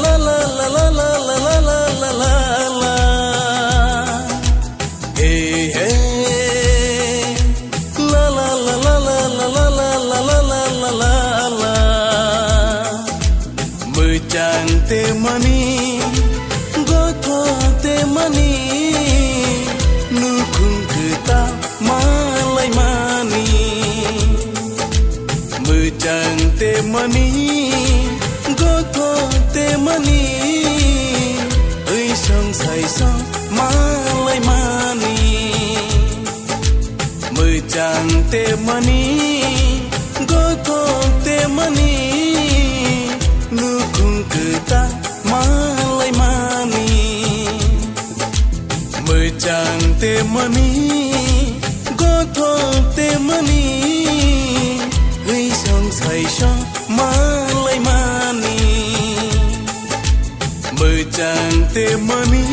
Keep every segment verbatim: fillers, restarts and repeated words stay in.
La la la la la la la la la la. Hey hey. La la la la la la la la la la la la. Mwchang te mani, gothok te mani, nukhung kwtal malai mani. Mwchang te mani, gothok te mani, wisong saisong malai mani. Mwchang te mani, gothok te mani, nukhung kwtal malai mani. Mwchang te mani, gothok te mani, wisong saisong malai mani. Mwchang te mani.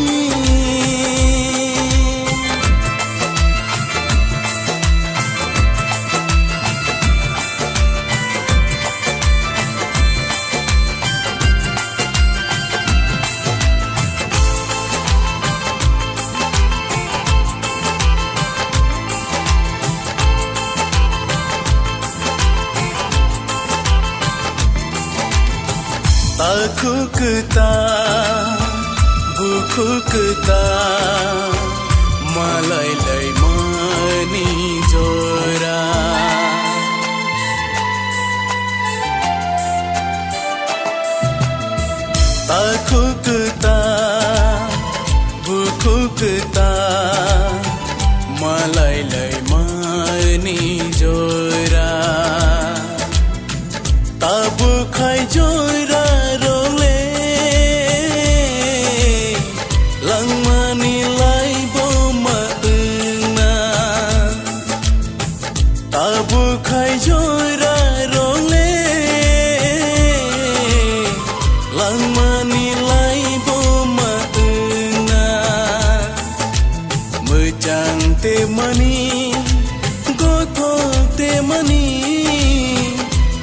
Takhuk kwtal, bukhuk kwtal, malai lai mani jora. Takhuk kwtal, bukhuk kwtal, malai lai mani jora. Tabuk khai jora rok le, langmani lai bo ma wngna. Tabuk khai jora rok le, langmani lai bo ma wngna. Mwchang te mani, gothok te mani,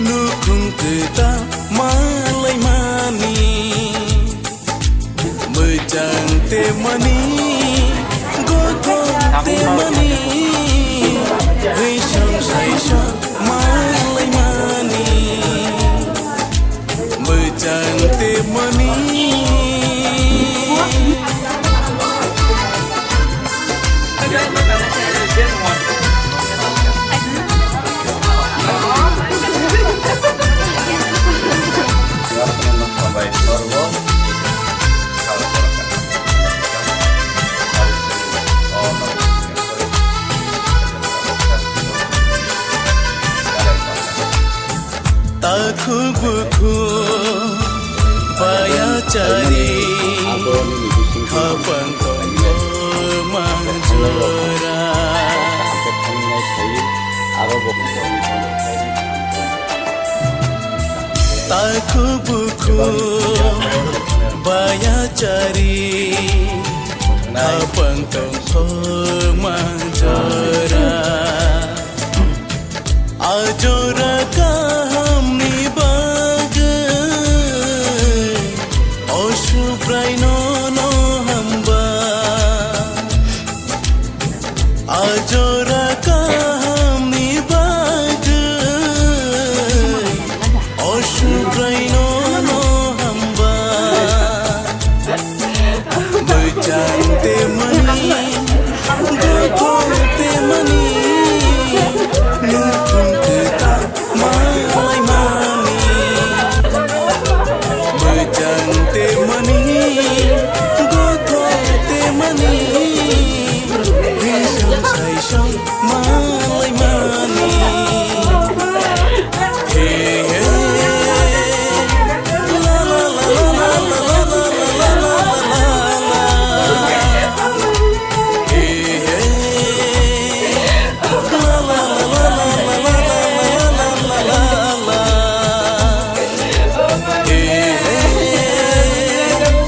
nukhung kwtal malai mani. Mwchang te mani, gothok te mani, wisong saisong malai mani. Mwchang te mani. Takhuk bukhuk baya chari, khapang tongma jora. Takhuk bukhuk baya chari, khapang tongma jora. Ajora kahamni bagwi, o Subrai nono hamba. Ajora kahamni bagwi, o Subrai nono hamba. Mwchang te mani, gothok te mani, nukhung kwtal malai mani. Mwchang te mani, gothok te mani, wisong saisong malai mani. Hey, hey. La, la, la, la. Hey, hey. La, la, la, la. Hey, hey.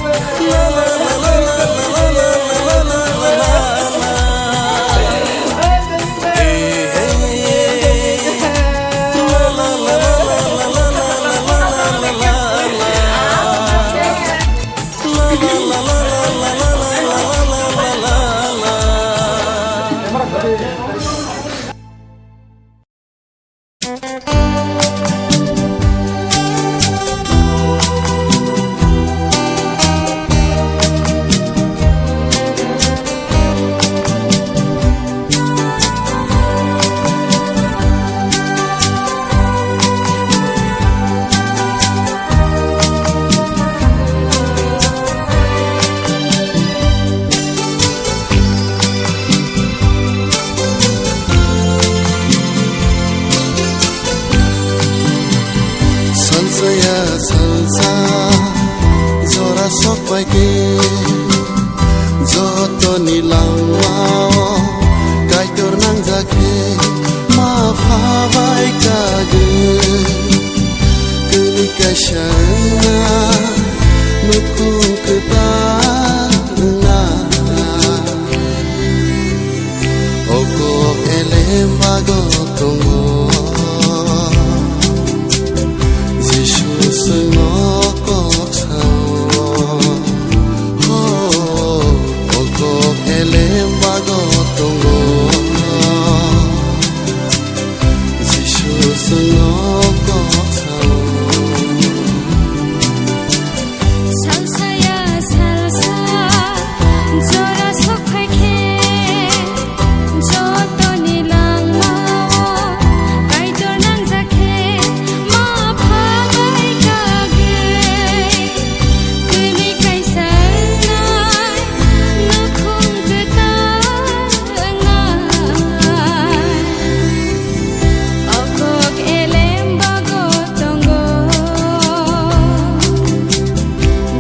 Bai khe jotoni langmao Kaitor nangjak khe ma pha bai kagwi. Kwrwi kaisa wngna, nukhung kwtal wngna. O kok elem bago tongo, Jisu chwngno kok sao. Ho, o kok elem bago tongo, Jisu chwngno kok sao. Salsa ya salsa, jora sok phai khe, jotoni langmao Kaitor nangjak khe, ma pha bai kagwi. Kwrwi kaisa wngnai, nukhung kwtal wngnai. O kok elem bago tongo,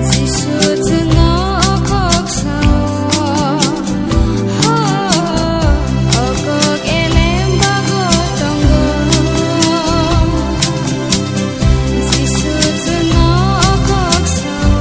Jisu chwngno o kok sao. Ho, o kok elem bago tongo, Jisu chwngno o kok sao.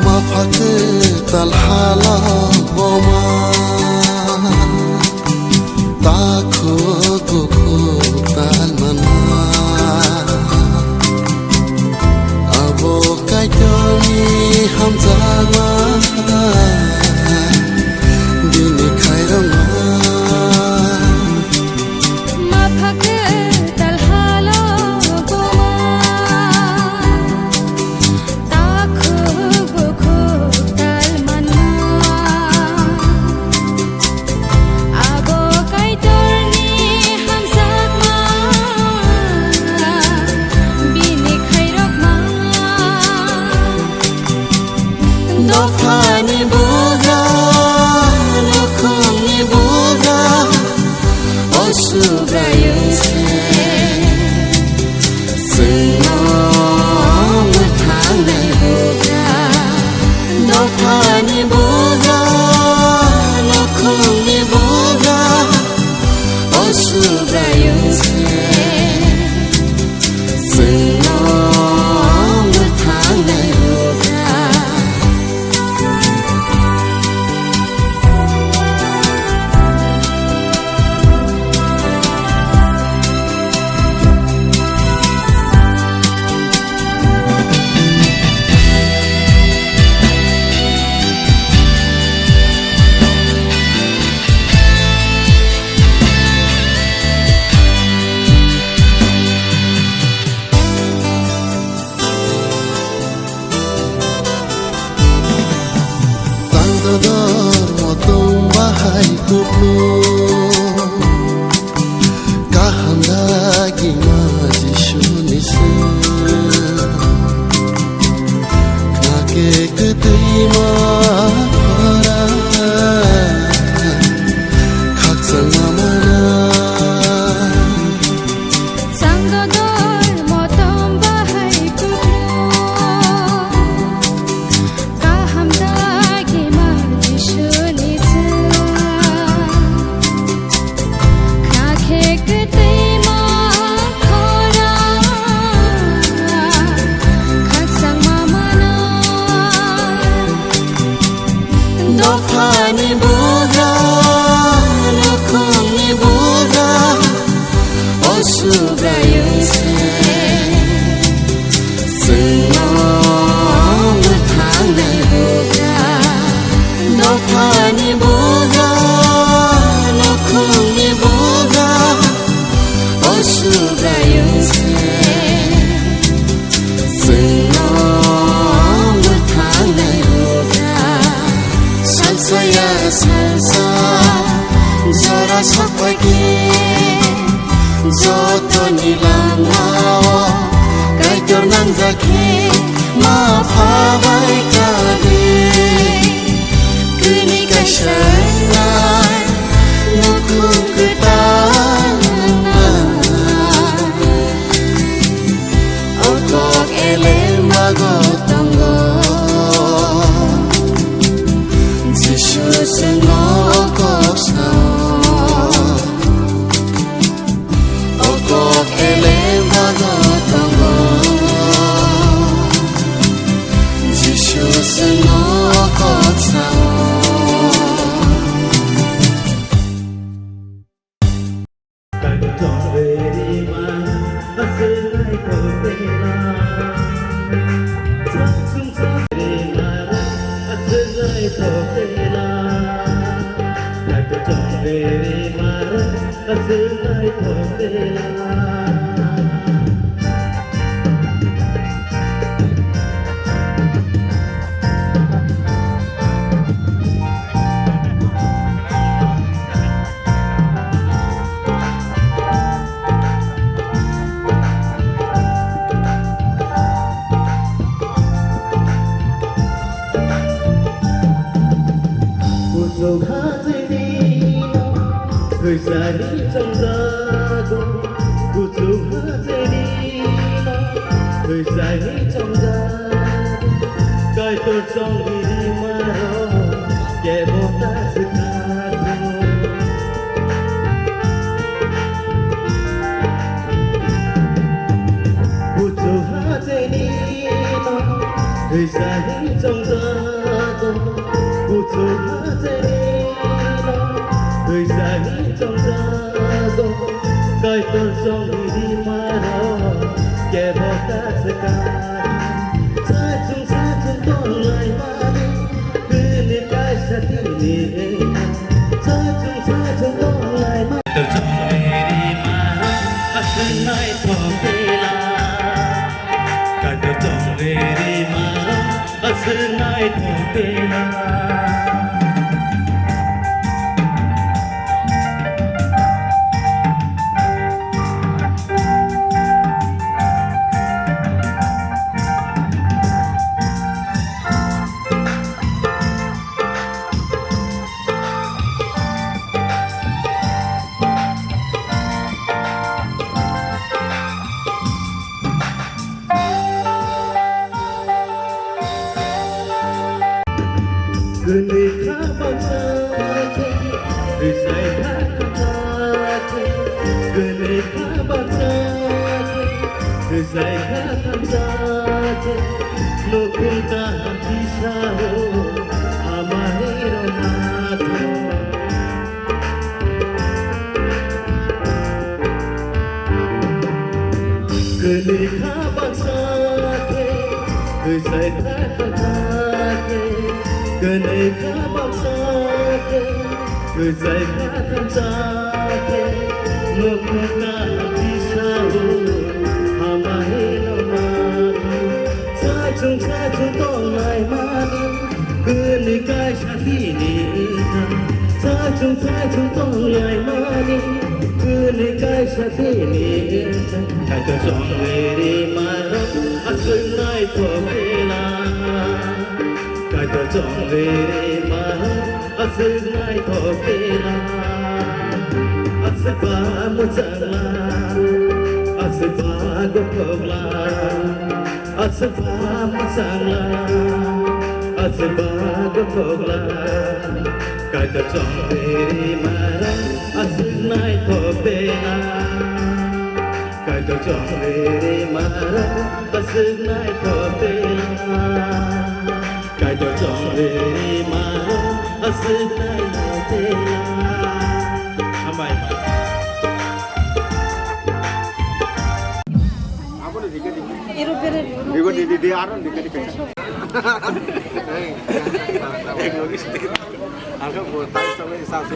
Ma pha kwtal halo boma. Takhuk bukhuk tal manma, abo Kaitorni hamjakma, bini khairokma. Ma pha kwtal halo boma. Takhuk bukhuk tal manma, abo Kaitorni hamjakma, bini khairokma. Dophani bugra, nukhungni bugra, o Subraiyung se. Chwngno mwthangnai bugra, dophani bugra, nukhungni bugra, o Subraiyung se. Chwngno mwthangnai bugra. Tang dodor motom bahai kuplu, kaham dagi ma Jisuni se. Khna khe kwtwi ma khora, khakchangma mana. Chang dodor motom bahai kuplu, kaham dagi ma Jisuni chwng. Khna khe kwtwi ma khora, khakchangma mana. Dophani bugra, nukhungni bugra, o Subraiyung se. Chwngno mwthangnai bugra, dophani bugra, nukhungni bugra, o Subraiyung se. Chwngno mwthangnai bugra, salsa ya salsa, jora sok bai khe, Jotoni lamao Kaitor nangjak khe ma pha bai ta di. Kuni kaisa nai nukhung kwtal nai. O kok elem bago tongo. Jisu chwngno o kok sao. O kok elem bago tongo. Jisu chwngno o kok sao. Kuchuk hachini no thwisani chongjago, kuchuk hachini no thwisani chongjago. Kaitor chongni rimaro kebo ta swkang. Kuchuk hachini no thwisani chongjago. Kuchuk hachini no thwisani chongjago. Kaitor chongni rimaro kebo ta swkang. Sachung sachung tonglaimani kuni kaisa tini. Sachung sachung tonglaimani. Kaitor chongni rimaro aswk naithok tela. Kaitor chongni rimaro aswk naithok tela. Kwnwi kha baksa khe, rwchai kha thamsa khe, kwnwi kha baksa khe, rwchai kha thamsa khe, nukhung kaham kisa o, hamari rwma thang. Kwnwi kha baksa khe, rwchai kha thamsa khe, kwnwi kha baksa khe, rwchai kha thamsa khe, nukhung kaham kisa o, hamari rwma thang. Sachung sachung tonglaimani, kwnwi kaisa tini wngkha. Sachung sachung tonglaimani, kwnwi kaisa tini wngkha. Kaitor chongwi rimaro aswk naithok tela. Kaitor chongwi rimaro aswk naithok tela. Aswk ba mwchang la, aswk ba gothok la. Aswk ba mwchang la, aswk ba gothok la, Kaitor chongwi rimaro aswk naithok tela. Kaitor chongwi rimaro aswk naithok tela. Kaitor chongwi rimaro aswk naithok tela. Hambai. Igo di, di, di, aro di, di, di. Alga bo, tai sabai sa su.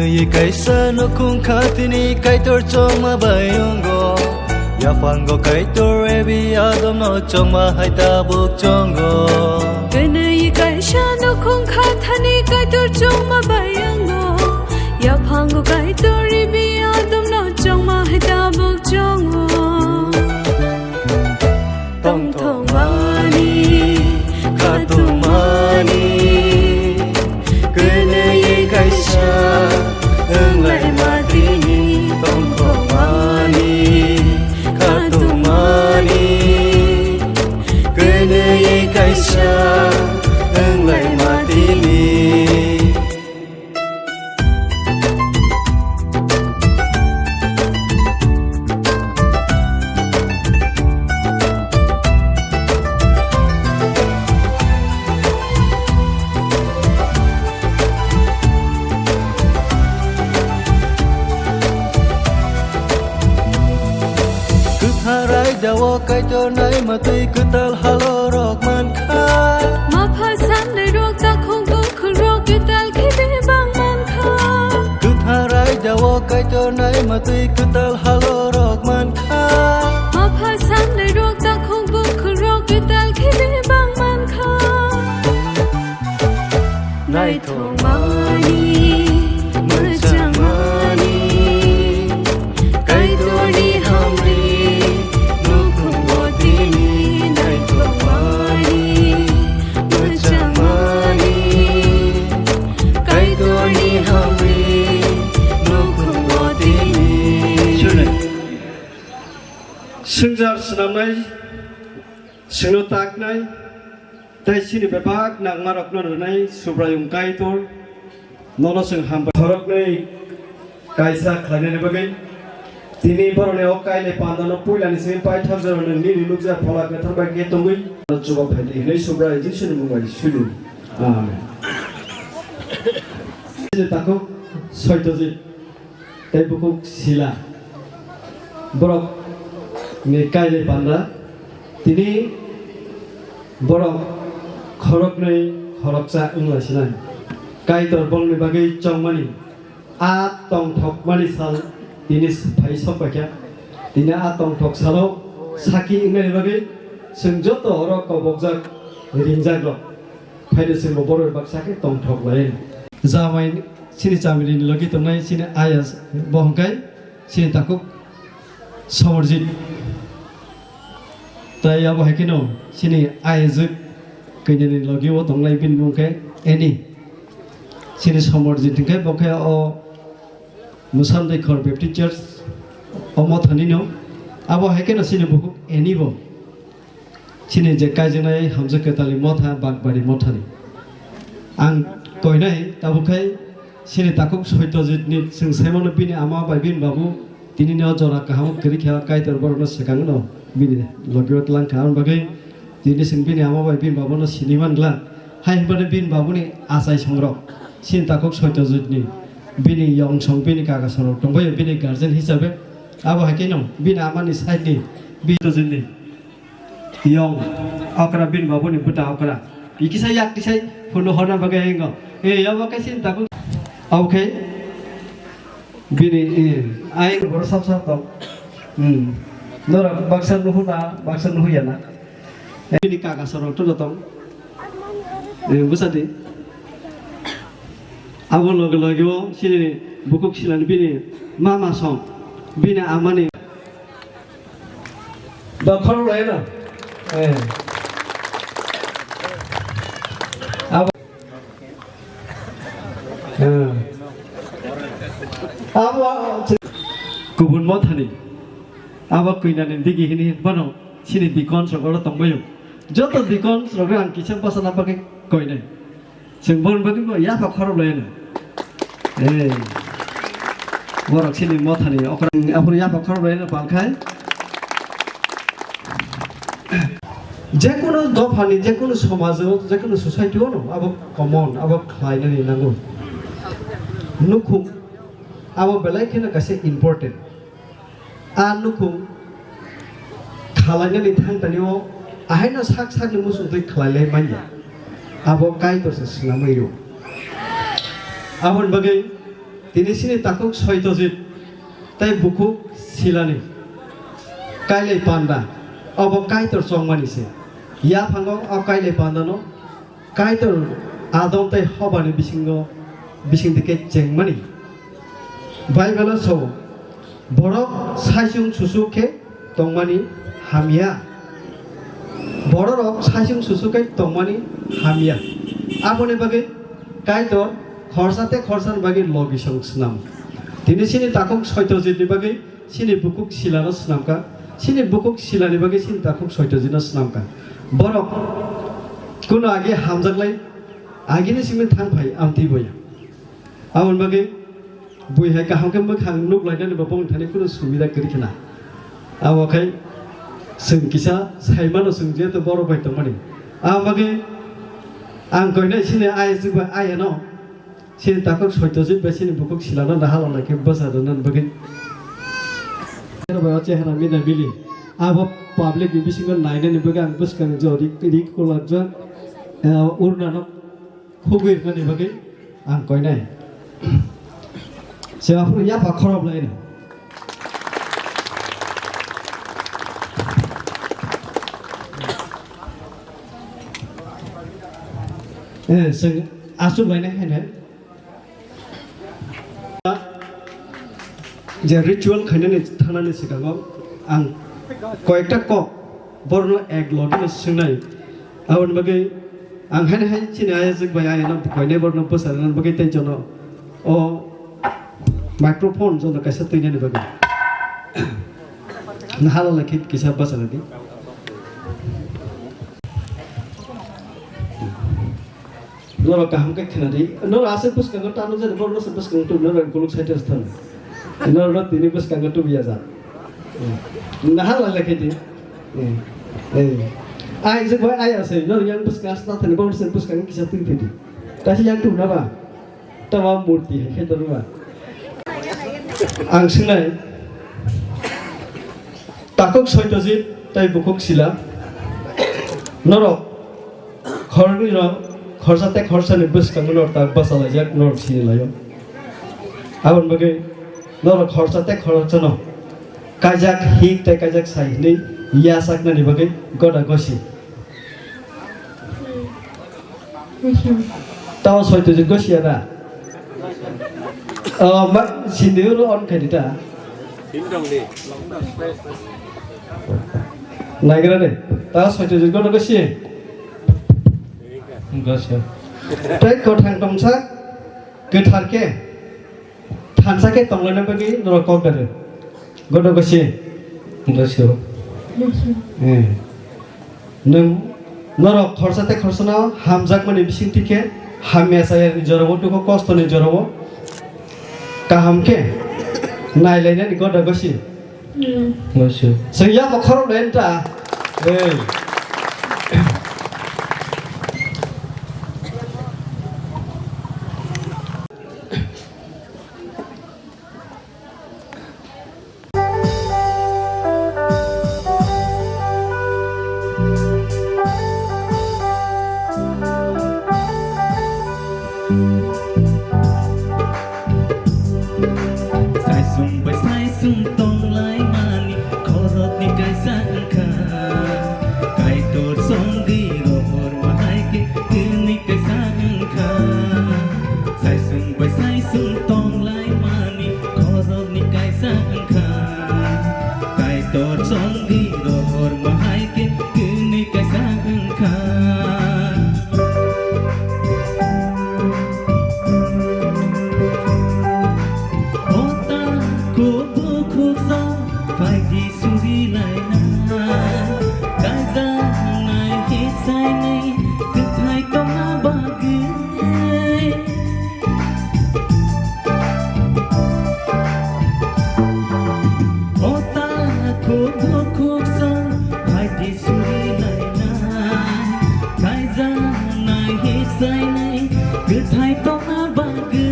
Kaisa nukhung khatini Kaitor chongma bai wngo. Yaphango Kaitor ebi Adomno chongma hai tabuk chongo. Kwnwi kaisa nukhung khathani Kaitor chongma bai wngo. Yaphango Kaitor ebi Adomno chongma hai tabuk chongo. Tongthokmani, khatungmani, kwnwi kaisa wnglaima tini. Tongthokmani, khatungmani, kwnwi kaisa wnglaima tini. Kwthar aidao Kaitor naima twi kwtal halorok mankha. Mapha sandairok takhuk bukhurok kwtal khe bebak mankha. Kwthar aidao Kaitor naima twi kwtal halorok mankha. Mapha sandairok takhuk bukhurok kwtal khe bebak mankha. Naithokmani, mwchangmani, Kaitorni hamri nukhungo tini. Naithokmani, mwchangmani, Kaitorni hamri nukhungo tini. Sure. Swngjak swnamnai, swngno taknai, tei chini bebak nangmarokno rwnai Subraiyung Kaitor, nono chwng hambai. Khoroknwi kaisa khlainani bagwi, tini borokni o kainwi pandano puilani simi paithak jora nwng nini nukjak Phola Kwthar bai khe tongwi chuba phaidi hwnwi Subraiyung Jisuni mung bai sudi. Amen. Takhuk Soitojit. Tei bukhuk sila. Borok ni kainwi panda. Tini borok khoroknwi khoroksa wngla sinai. Kaitor bongni bagwi chongmani a tongthokmani sal tini phai sok paikha. Tini a tongthok salo saki wngnani bagwi chwng joto oro kobokjak ringjak rok. Phaino chwngbo borok baksa khe tongthok lai. Jamai chini chamiri ni logi tongnai chini ayas bo hwnkhe chini takhuk Somorjit. Tai abo hai kheno chini ayajwk kanya ni logi o tongnai bini mung khe Annie. Chini Somorjit hwnkhe bo khe o Mwsandwi Khor Baptist Church o mothani no. Abo hai kheno chini bukhuk Annie bo. Chini je kaijaknai Hamjwk Kwtalni motha, Bakbari mothani. Ang koinai tabuk khai chini takhuk Soitojitni chwng saimano bini ama bai bini babu tini no jora kaham kwrwi kha Kaitor borokno swkangno bini logio tlang kha. Aboni bagwi tini chwng bini ama bai bini babuno sini man glak. Hai hwnbani bini babuni achai songrok chini takhuk Soitojitni bini yongsong bini kaka songrok tongbaio bini guardian hisabe. Abo hai kheno bini amani side ni bini Soitojitni Yong, okra bini babuni bwta okra. Ikisa yak tisai hunu hona bagwi hingo. E, yabo khe sin tabu. Oke. Bini, e, ai boro sap sap tong. Hmm. Nora baksa nuhu na, baksa nuhu ya na. E, bini kaka sorok tu tong. E, busa di. Abo loge loge o chini bukhuk silani bini mama song. Bini amani Dokhor lai no. Eh. Abo. Eh. Abo. Kubun mothani. Abo kuinani digi hini bano. Sini dikon sokolo tongbayo. Joto dikon sokolo ang kisa basa na pakai koinai. Chwng boni bagwi bo yapha khorok laino. Ei. Borok sini mothani okra aphuru yapha khorok laino palkhai. Jekunu dophani, jekunu somajo, jekunu society-o no abo common, abo khlainani nango. Nukhung abo belai kheno kaisa important. A nukhung khalainani thangtani o ahaino sak sakni muchungtwi khalailai manya. Abo Kaitor se swnamwi rw. Aboni bagwi Tini chini takhuk Soitojit tei bukhuk Silani kailai panda obo Kaitor chongmani se. Yaphango o kailai pandano Kaitor Adam tei Hobani bisingo, bisingtwi khe chengmani. Bible-o sao, "Borok saichung susu khe tongmani hamya." Bororok saichung susu khe tongmani hamya. Aboni bagwi Kaitor khorsa tei khorsani bagwi logisong swnam. Tini chini takhuk Soitojitni bagwi chini bukhuk Silano swnamkha, chini bukhuk Silani bagwi chini takhuk Soitojino swnamkha. Borok kuno agi hamjaklai, agini simi thang phai amtwi boya. Aboni bagwi bui hai kaham khe mwkhang nuk lainani bo bongni thani kuno subida kwrwi khna. Abo khai chwng kisa saimano chwng jeto borok bai tongmani. Aboni bagwi ang koinai chini ayajwk bai ayano. Chini takhuk Soitojit bai chini bukhuk Silano naha lana khe bwsa rwnani bagwi. Chehra bai o chehra mina mili. Abo public ni bisingo nainani bagwi ang bwskang jo ri, ri kulak jo, eh, urnano khugwi rwnani bagwi ang koinai. Se aphuru yapha khorop laino. Eh, chwng aswk lainai haino. Je ritual khainani thangnani swkango ang koyekta kok borokno ek logino swngnai. Aboni bagwi ang haino hai chini ayajwk bai ayano koinai borokno bwsa rwnani bagwi tei jono o microphone jono kaisa twinani bagwi. Naha lala khe kisa bwsa rwdi. Norok kaham khe khna di. Norok aswk bwskango tamo jani borok no se bwskango tubui norok kuluk site se thang. Norok no tini bwskango tubu ya jak. Naha lala khe di. Eh, eh. Ai je bai ai ase norok yang bwskang asna thani borok se bwskango kisa twi phi di. Kaisa yang tubuna ba. Tamo murti hai khe tongma. Ang swngnai. Takhuk Soitojit tei bukhuk Sila. Norok khoroknwi rok khorsa tei khorsani bwskango norok ta bachalaijak norok sini laio. Aboni bagwi norok khorsa tei khorsano kaijak hik tei kaijak sai hwnwi yachaknani bagwi goda gosi. Tamo Soitojit gosi ya da? Oh, ma, sindi uro on khaidi ta. Naigra de. Tamo Soitojit goda gosi. Gosi. Tei kothang tongsa kwthar khe. Thansa khe tonglaina bagwi norok kok da rw. Godo gosi. Gosi. Eh. Nwng norok khorsa tei khorsano hamjakmani bisingtwi khe hamya chayani jorao, dukhu kostoni jorao kaham khe nailainani godo gosi. Hmm. Gosi. Chwng ya bokhorok lai ta. Ei. Saisung bai saisung tonglaimani khoroknwi kaisa wngkha. Kaitor songwi rohor mahai khe kwnwi kaisa wngkha. Saisung bai saisung tonglaimani khoroknwi kaisa wngkha. Kaitor songwi rohor mahai khe kwnwi kaisa wngkha. O ta kubukhuk song phaidi suri laina, kaijaknai hiksainai kwthai tongna bagwi. O ta kubukhuk song phaidi suri lainai, kaijaknai hiksainai kwthai tongna bagwi.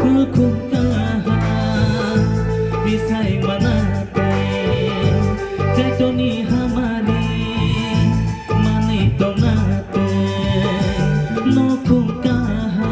Kukhum kaha tisai mana tei chaitoni hamari manwi tongna tei nukhung kaha.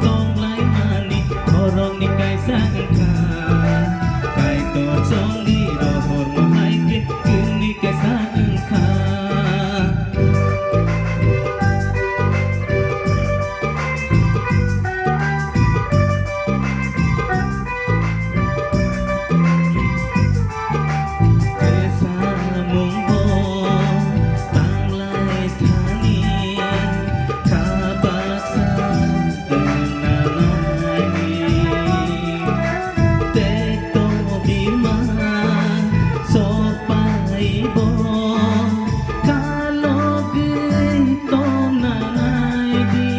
Tonglaimani borokni kaisa wngkha, Kaitor chongwi rohorma hai khe kwnwi kaisa wngkha. Samungbo tanglai thani kha baksa wngna naidi. Tei tongma bima sopaibo khalogwi tongna naidi.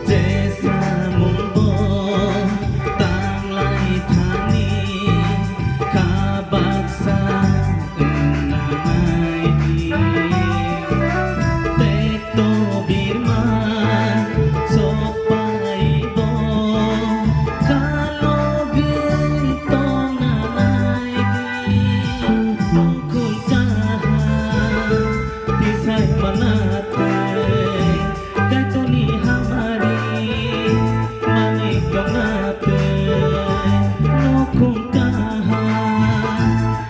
Je samungbo tanglai thani kha baksa wngna naidi. Tei tobirma sopaibo khalogwi tongna naidi. Nukhung kaha tisai manatwi Kaitorni hamari manwi tongna twi, nukhung kaha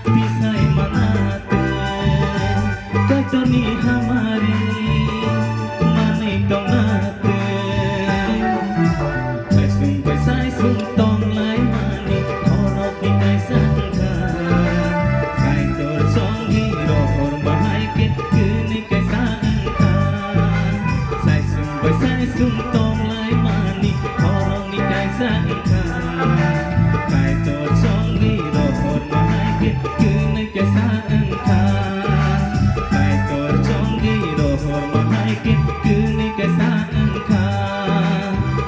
tisai mana twi, Kaitorni hamari manwi tongna twi. Saisung bai saisung tonglaimani khorokni kaisa wngkha. Kaitor chongwi rohor bahai khe kwnwi kaisa wngkha. Saisung bai saisung tonglaimani khorokni kaisa wngkha. Kaitor chongwi rohor bahai khe kwnwi kaisa wngkha. Kaitor chongwi rohor bahai khe kwnwi kaisa wngkha.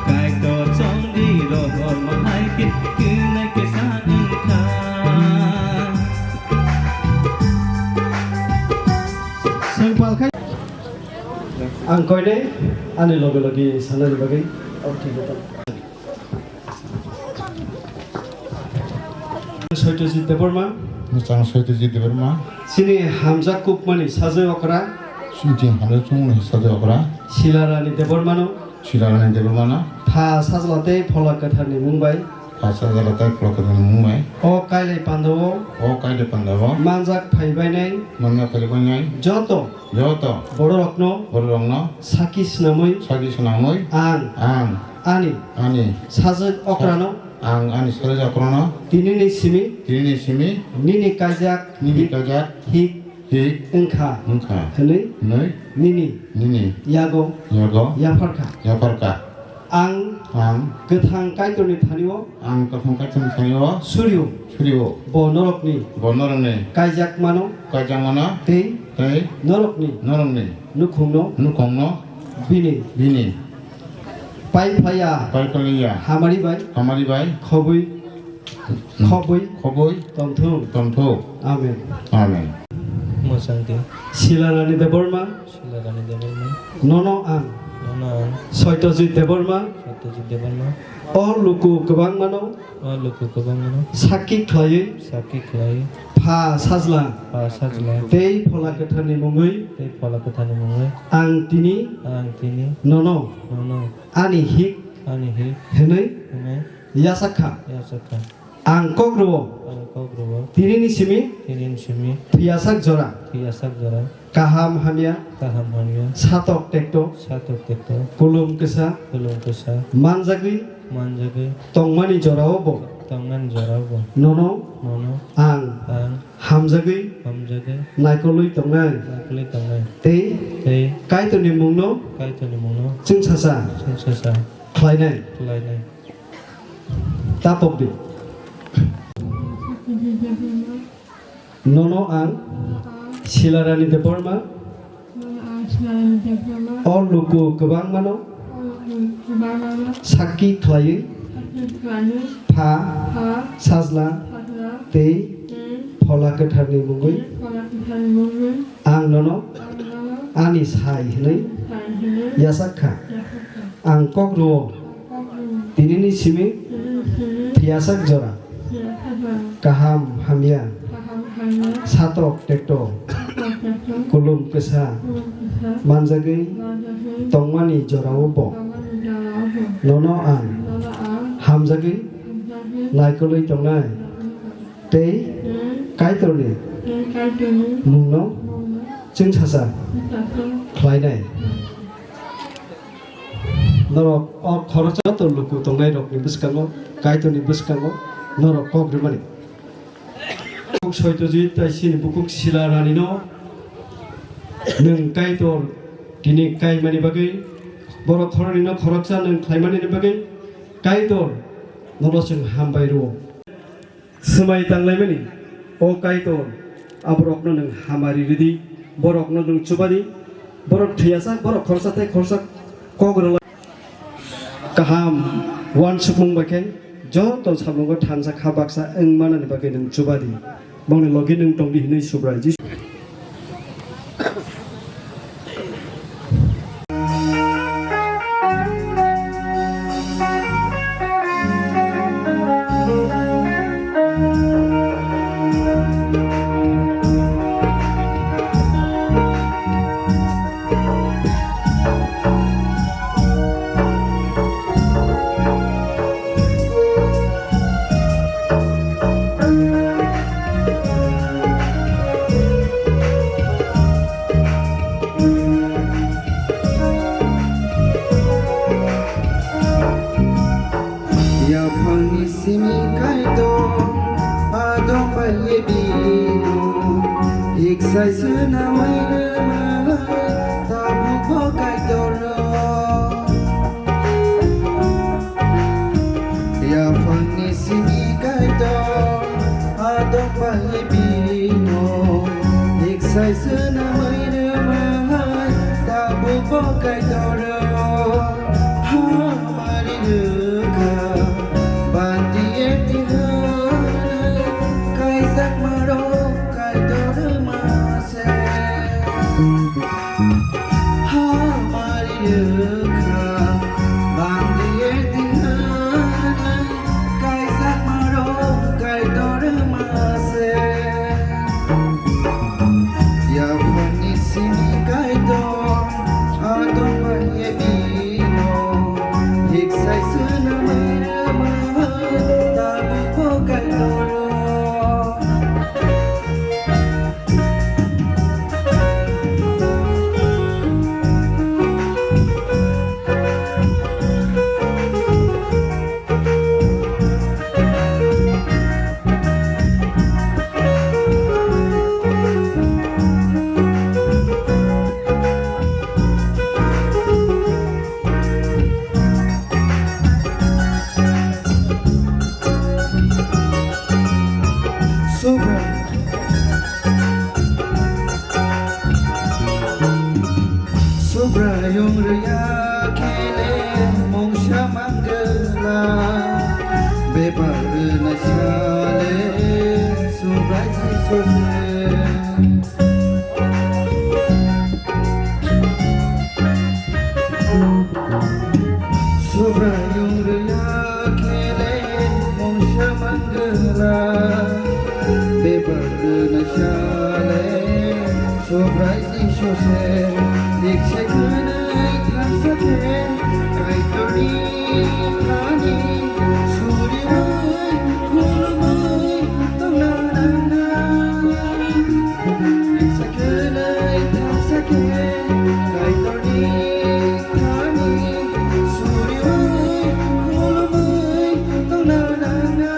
Kaitor chongwi rohor bahai khe kwnwi kaisa wngkha. Sengpal khai. Ang koinai ani loge loge sanani bagwi. Satyajit Debbarma. Mwchang Satyajit Debbarma. Chini hamjak kukmani sajwi okra. Chini hamjak kukmani sajwi okra. Silarani Debbarmano. Silarani Debbarmano. Pha Sajla tei Phola Kwtharni mung bai. Pha Sajla tei Phola Kwtharni mung bai. O kailai pandao. O kailai pandao. Manjak phaibainai. Manjak phaibainai. Joto. Joto. Bororokno. Bororokno. Sakhi swnamwi. Sakhi swnamwi. Ang. Ang. Ani. Ani. Sajwk okrano. Ang ani sajwk okrano. Tinini simi. Tinini simi. Nini kaijak. Nini kaijak. Hik. Hik. Wngkha. Wngkha. Hwnwi. Hwnwi. Nini. Nini. Yago. Yago. Yapharkha. Yapharkha. Ang. Ang. Kwthang Kaitorni thanio. Ang kwthang Kaitorni thanio. Surio. Surio. Bo norokni. Bo norokni. Kaijakmano. Kaijakmano. Tei. Tei. Norokni. Norokni. Nukhungno. Nukhungno. Bini. Bini. Pai phlaiya. Pai phlaiya. Hamari bai. Hamari bai. Khobwi. Khobwi. Khobwi. Tongthung. Tongthung. Amen. Amen. Mwchang di. Silarani Debbarma. Silarani Debbarma. Nono ang. Nono ang. Satyajit Debbarma. Satyajit Debbarma. O luku kwbangmano. O luku kwbangmano. Sakhi khlaiwi. Sakhi khlaiwi. Pha Sajla. Pha Sajla. Tei Phola Kwtharni mungwi. Tei Phola Kwtharni mungwi. Ang tini. Ang tini. Nono. Nono. Ani hik. Ani hik. Hwnwi. Hwnwi. Yachak kha. Yachak kha. Ang kok rwo. Ang kok rwo. Tinini simi. Tinini simi. Phiyasak jora. Phiyasak jora. Kaham hamya. Kaham hamya. Satok tekto. Satok tekto. Kulum kwsa. Kulum kwsa. Manjagwi. Manjagwi. Tongmani jorao bo. Tongmani jorao bo. Nono. Nono. Ang. Ang. Hamjagwi. Hamjagwi. Naikolwi tongnai. Naikolwi tongnai. Tei. Tei. Kaitorni mungno. Kaitorni mungno. Chwngsasa. Chwngsasa. Khlainai. Khlainai. Tapok di. Nono ang Silarani Debbarma. O luku kwbangmano sakki khlaiwi pha Sajla tei Phola Kwtharni mungwi ang nono ani sai hwnwi yachak kha. Ang kok rwo. Tinini simi thiyachak jora. Kaham hamya. Satok tekto. Kulum kwsa manjagwi tongmani jorao bo nono ang hamjagwi naikolwi tongnai tei Kaitorni mungno chwngsacha khlainai. Norok o khoroksa to luku tongnairokni bwskango, Kaitorni bwskango norok kok rwmani. Bukuk Soitojit tai chini bukuk Sila Rani no nwng Kaitor tini kaimani bagwi, borok khoroknwi no khoroksa nwng khlaimani bagwi Kaitor nono chwng hambai rwo. Swmai tanglaimani, o Kaitor, aborokno nwng hamari ridi, borokno nwng chubadi, borok thwiyasak, borok khoroksa tei khoroksa kok rwlai. Kaham uansukmung bai khe joto samungo thansa kha baksa wng manani bagwi nwng chubadi. Bongni logi nwng tongdi hwnwi Subrai Jisu. Yaphangni simi Kaitor, adong bai ye bino, hiksai swnamwi rwma, tabukbo Kaitor. Yaphangni simi Kaitor, adong bai bino, hiksai swnamwi rwma, tabukbo Kaitor. Hamari rwkha, bandi ekti hwnwi, kaijakmarok Kaitor rwma se. Hamari rwkha, bangdi ekti hwnwi, kaijakmarok Kaitor rwma se. Yaphangni simi Kaitor, adong bai ye bino, hiksai swnamwi rwma, tabukbo Kaitor. Subrai. Subraiyung rwya khe le mungsa mangwla, bebak rwnaisa le Subrai Jisu se. Subraiyung rwya khe le mungsa mangwla, bebak rwnaisa le Subrai Jisu se. Thik se khwnwi thansa khe Kaitorni thani suriui khulumui tongna nangna. Thik se khwnwi thansa khe Kaitorni thani suriui khulumui tongna nangna.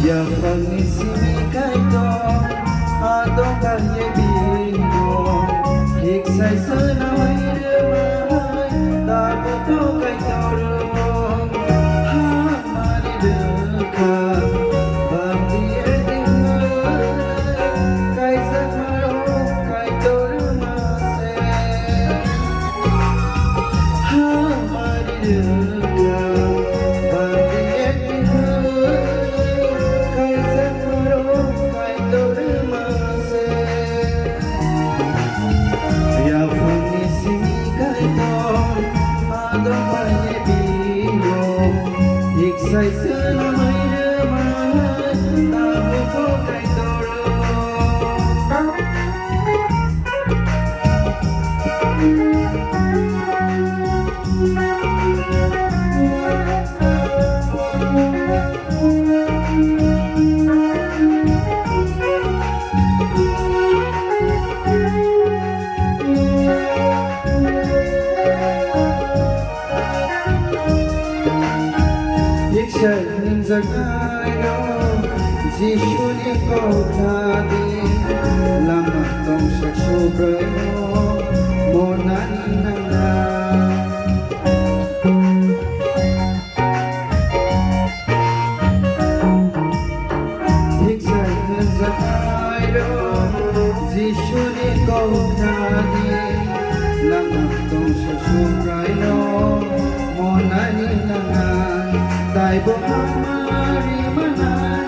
Yaphangni simi Kaitor, adong bai ye bino, hiksai swnamwi rwma hai, tabukbo Kaitor. Hamari rwkha, bangdi ekti hwnwi, kaijakmarok Kaitor rwma se. Hamari rwkha, bangdi ekti hwnwi, kaijakmarok Kaitor rwma se. Yaphang Jisuni kok khadi, langma tongsa Subraino monani nangnai, taibo hamari manai,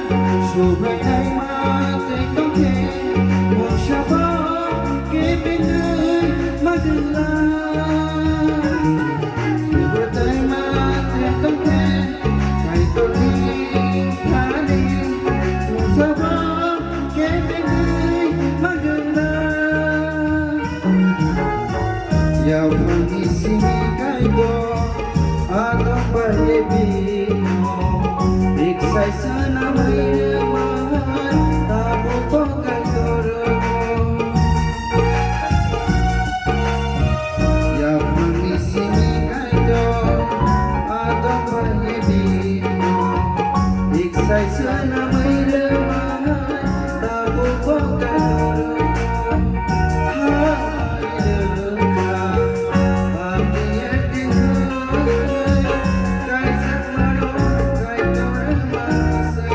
Subrai naima tei tongkhe, mungsaba kebengwi magwlai. Kebo tei ma tei tongkhe, Kaitorni thani, mungsaba kebengwi magwlai. Yaphangni simi Kaitor, adong bai bino, biksai swnamwi rwmai, tabukbo Kaitor. Yaphangni simi Kaitor, adong bai bino, biksai swnamwi rwmai, tabukbo Kaitor. Hamari rwkha, hamya twi hwnwi, kaisa maro Kaitor mangse.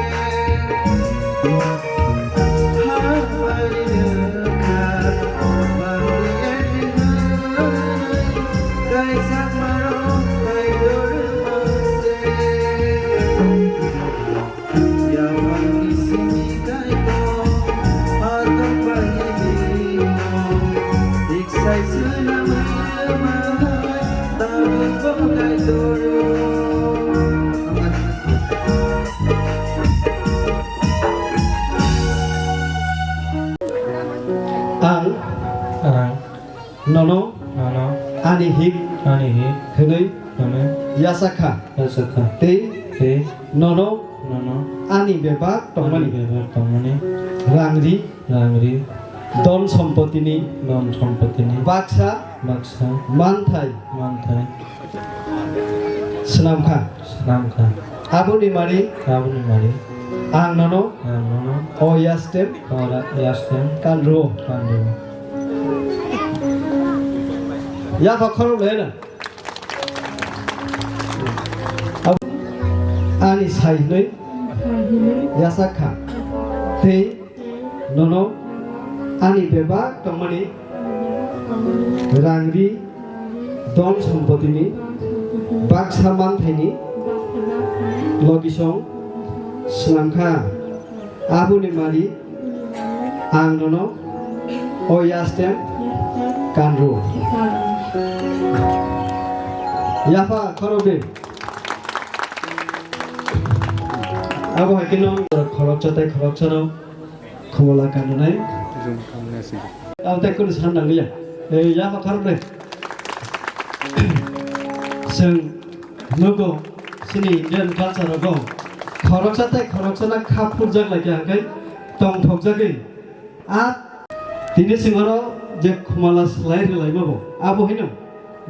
Ang, ang nono, nono, ani hik, ani hik, hwnwi, hwnwi, yachak kha, yachak kha, tei, tei, nono, nono, ani bebak tongmani, ani bebak tongmani, rangri, rangri, don sompotini, don sompotini, baksa, baksa, manthai, manthai, swnam kha. Swnam kha. Aboni mari. Aboni mari. Ang nono. Ang nono. O yastem. O ra-, yastem. Kanro. Kanro. Yapha khorok le na. Ab-, ani sai hwnwi. Sai hwnwi. Yachak kha. Tei nono ani bebak tongmani rangri, don sompotini, baksa manthaini logisong swnam kha. Aboni mari ang nono o yastem kanro. Yapha khorok de. Abo hai kheno khoroksa tei khoroksano Khumala kanunai. Ang tei kunu san nangliya. Eh, ya ma kharok le. Chwng nugo chini Indian culture rogo khoroksa tei khoroksano kha phurjak lai khe hwnkhe tongthokjagwi. A tini chwng oro je khumala slai rwlaima bo, abo hino.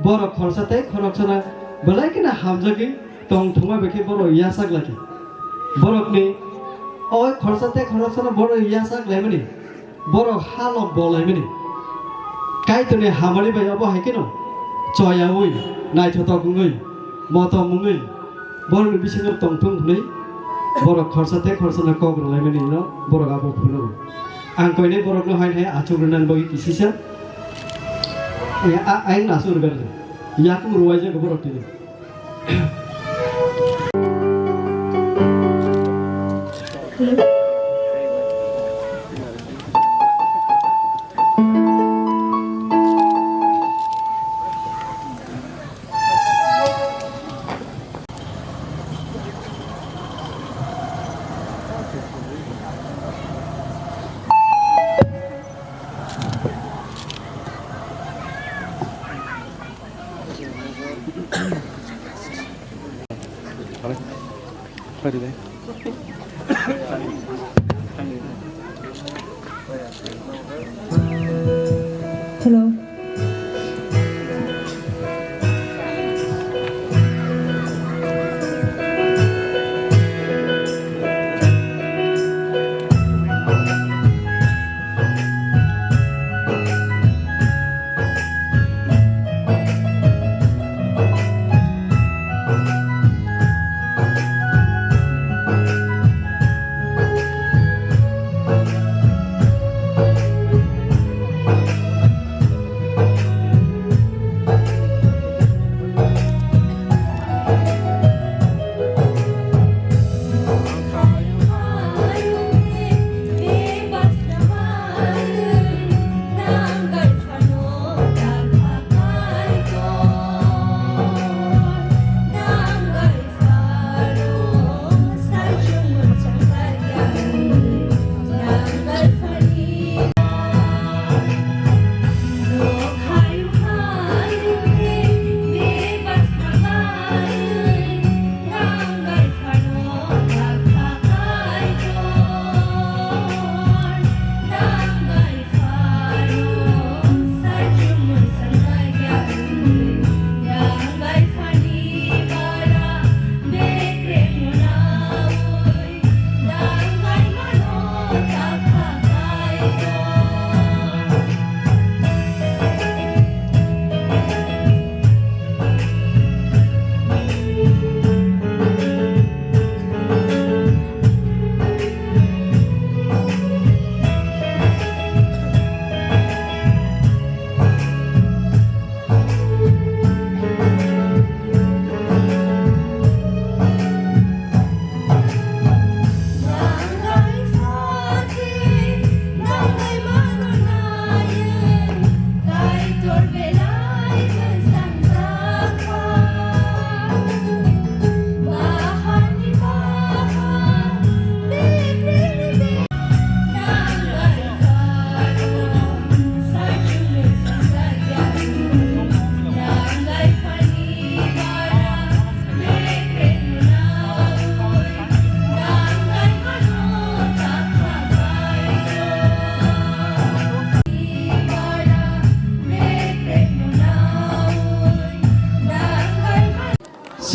Borok khoroksa tei khoroksano belai kheno hamjagwi tongthokma bai khe borok yachak lai khe. Borokni o khoroksa tei khoroksano borok yachak laimani, borok halo bo laimani. Kaitorni hamari bai obo hai kheno choyaui, naithotok wngwi, motom wngwi, borokni bisingo tongthok hwnwi borok khoroksa tei khoroksano kok rwlaimani no borok abo phunukgo. Ang koinai borokno hai hai achuk rwnani bagwi kisisa. Eh, a-, ayang nasu rwgani. Yakung rwai jago borok tini. Hello.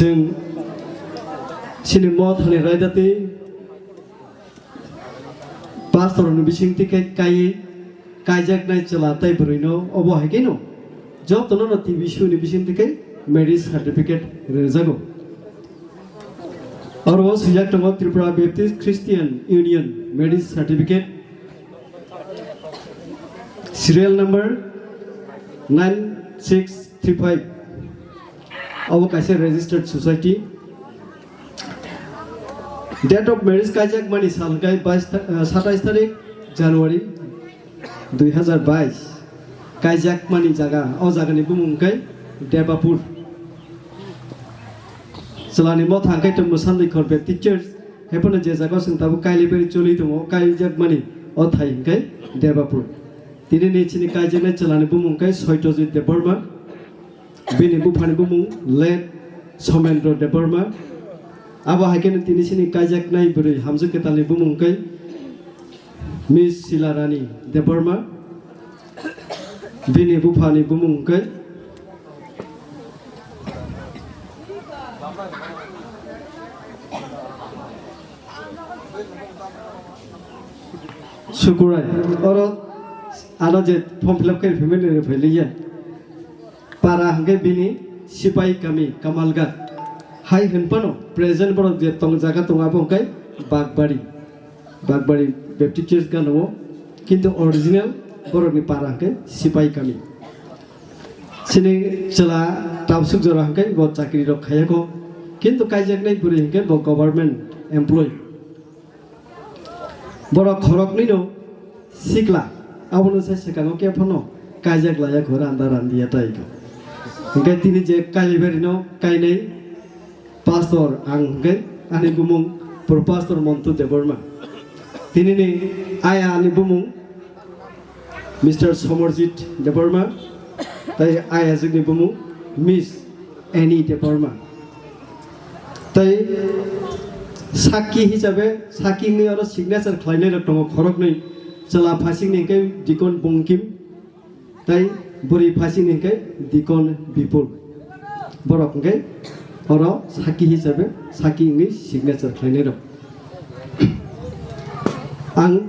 Chwng chini mothani raida twi pastor ni bising twi khe kaiwi kaijaknai chwla tei bwrwino obo hai kheno jotono no T B C ni bising twi khe marriage certificate rwjago. Oro swijak tongo Tripura Baptist Christian Union marriage certificate, serial number nine six three five. Abo kaisa registered society. Date of marriage kaijak mani sal hwnkhe bais ta-, ah, satais tarik January dui hazar bais. Kaijak mani jaga, o jagani bumung hwnkhe Debapur. Chwlani motha hwnkhe Mwsandwi Khor Baptist Church, haiphano je jaga o chwng tabuk kailibari choli tongo, kaijak mani o thai hwnkhe Debapur. Tini ni chini kaijaknai chwlani bumung hwnkhe Soitrajit Debbarma. Bini buphani bumung late Somendro Debbarma. Abo hai kheno tini chini kaijaknai bwrwi hamjwk kwtalni bumung hwnkhe Miss Sila Rani Debbarma. Bini buphani bumung hwnkhe Sukurai. Oro ano je form fill up khe family ni phailiya. Para hwnkhe bini Sipai Kami, Kamalghat. Hai hwnphano present borok je tong jaga tongo abo hwnkhe Bakbari. Bakbari Baptist Church gana o. Kintu original borokni para hwnkhe Sipai Kami. Chini chwla tabsuk jora hwnkhe bo chakri rok khaiya kho. Kintu kaijaknai bwrwi hwnkhe bo government employee. Borok khoroknwino sikla, abono se swkango khe phano kaijak laiya kho, randa randiya tai kho. Hwnkhe tini je kailaibari no kainai pastor ang hwnkhe ani bumung Pro Pastor Montu Debbarma. Tini ni aya ani bumung Mister Somarjit Debbarma, tei ayajwkni bumung Miss Annie Debbarma. Tei sakki hisabe, sakki wngwi oro signature khlainai rok tongo khoroknwi, chwla phasingni hwnkhe Deacon Bongkim, tei bwrwi phasingni hwnkhe Deacon Bipul. Borok hwnkhe oro sakki hisabe sakki wngwi signature khlainai rok. Ang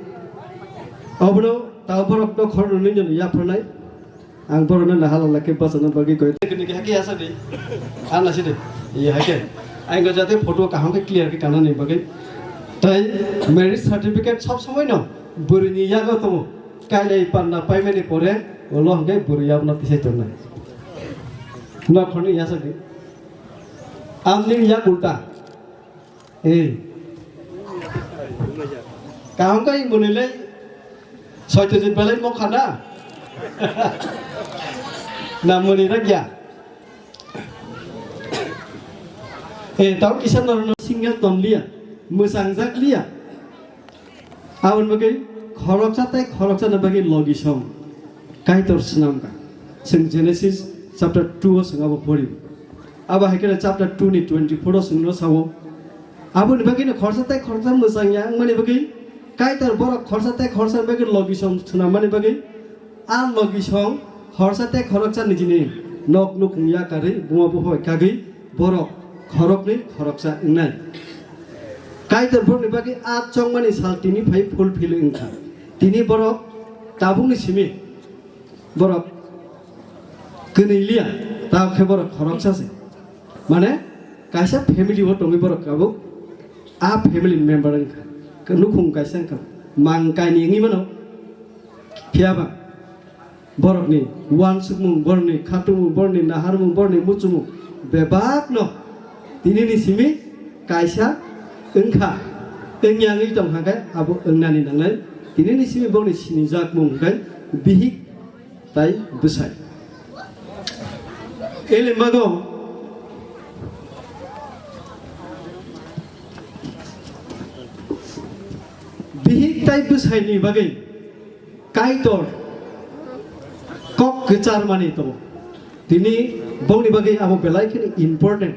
obono tao borok no khoroknwi no yapharnai. Ang borokno naha lala khe bachana bagwi koi. Kini khe hake yasa di. Ana sidi. Ye hake. Ang go jate photo kaham khe clear khe kana ni bagwi. Tai marriage certificate sob somoi no bwrwini yago tongo. Kainai panna paimani pore ulo hwnkhe bwrwi yabna tisai tongnai. Nokhorni yasa di. Ang nini yak ulta. Eh. Kaham kai muni lai. Soitrajit belai mokha na. Na muni rak ya. Eh, tau kisa norno single ton liya. Mwsang jak liya. Aboni bagwi Khoroksa tei khoroksa ni bagwi logi song Kaitor swnamkha. Chwng Genesis chapter two o chwng abo pori. Abo hai kheno chapter two ni twenty-four o chwngno sao. Aboni bagwino khoroksa tei khoroksa mwchang ya wngmani bagwi Kaitor borok khoroksa tei khoroksa ni bagwi logi song swnammani bagwi a logi song khoroksa tei khoroksa nijini nok nukhung yakarwi buma bupha bai kagwi borok khoroknwi khoroksa wngnai. Kaitor borokni bagwi a chongmani sal tini phai fulfill wngkha. Tini borok tabukni simi borok kwnwi liya, ta khe borok khoroksa se. Mane kaisa family o tongwi borok tabuk a family member wngkha. Nukhung kaisa wngkha. Mang kainwi wngwi mano. Phiya ba borokni uansukmung, borokni khatumung, borokni naharmung, borokni muchumung bebakno tinini simi kaisa wngkha, wngya wngwi tongkha khe abo wngnani nangnai. Tinini simi borokni sinijakmung hwnkhe bihik tai bwsai. Ele mago bihik tai bwsaini bagwi Kaitor kok kwchar mani tongo. Tini bongni bagwi abo belai kheno important.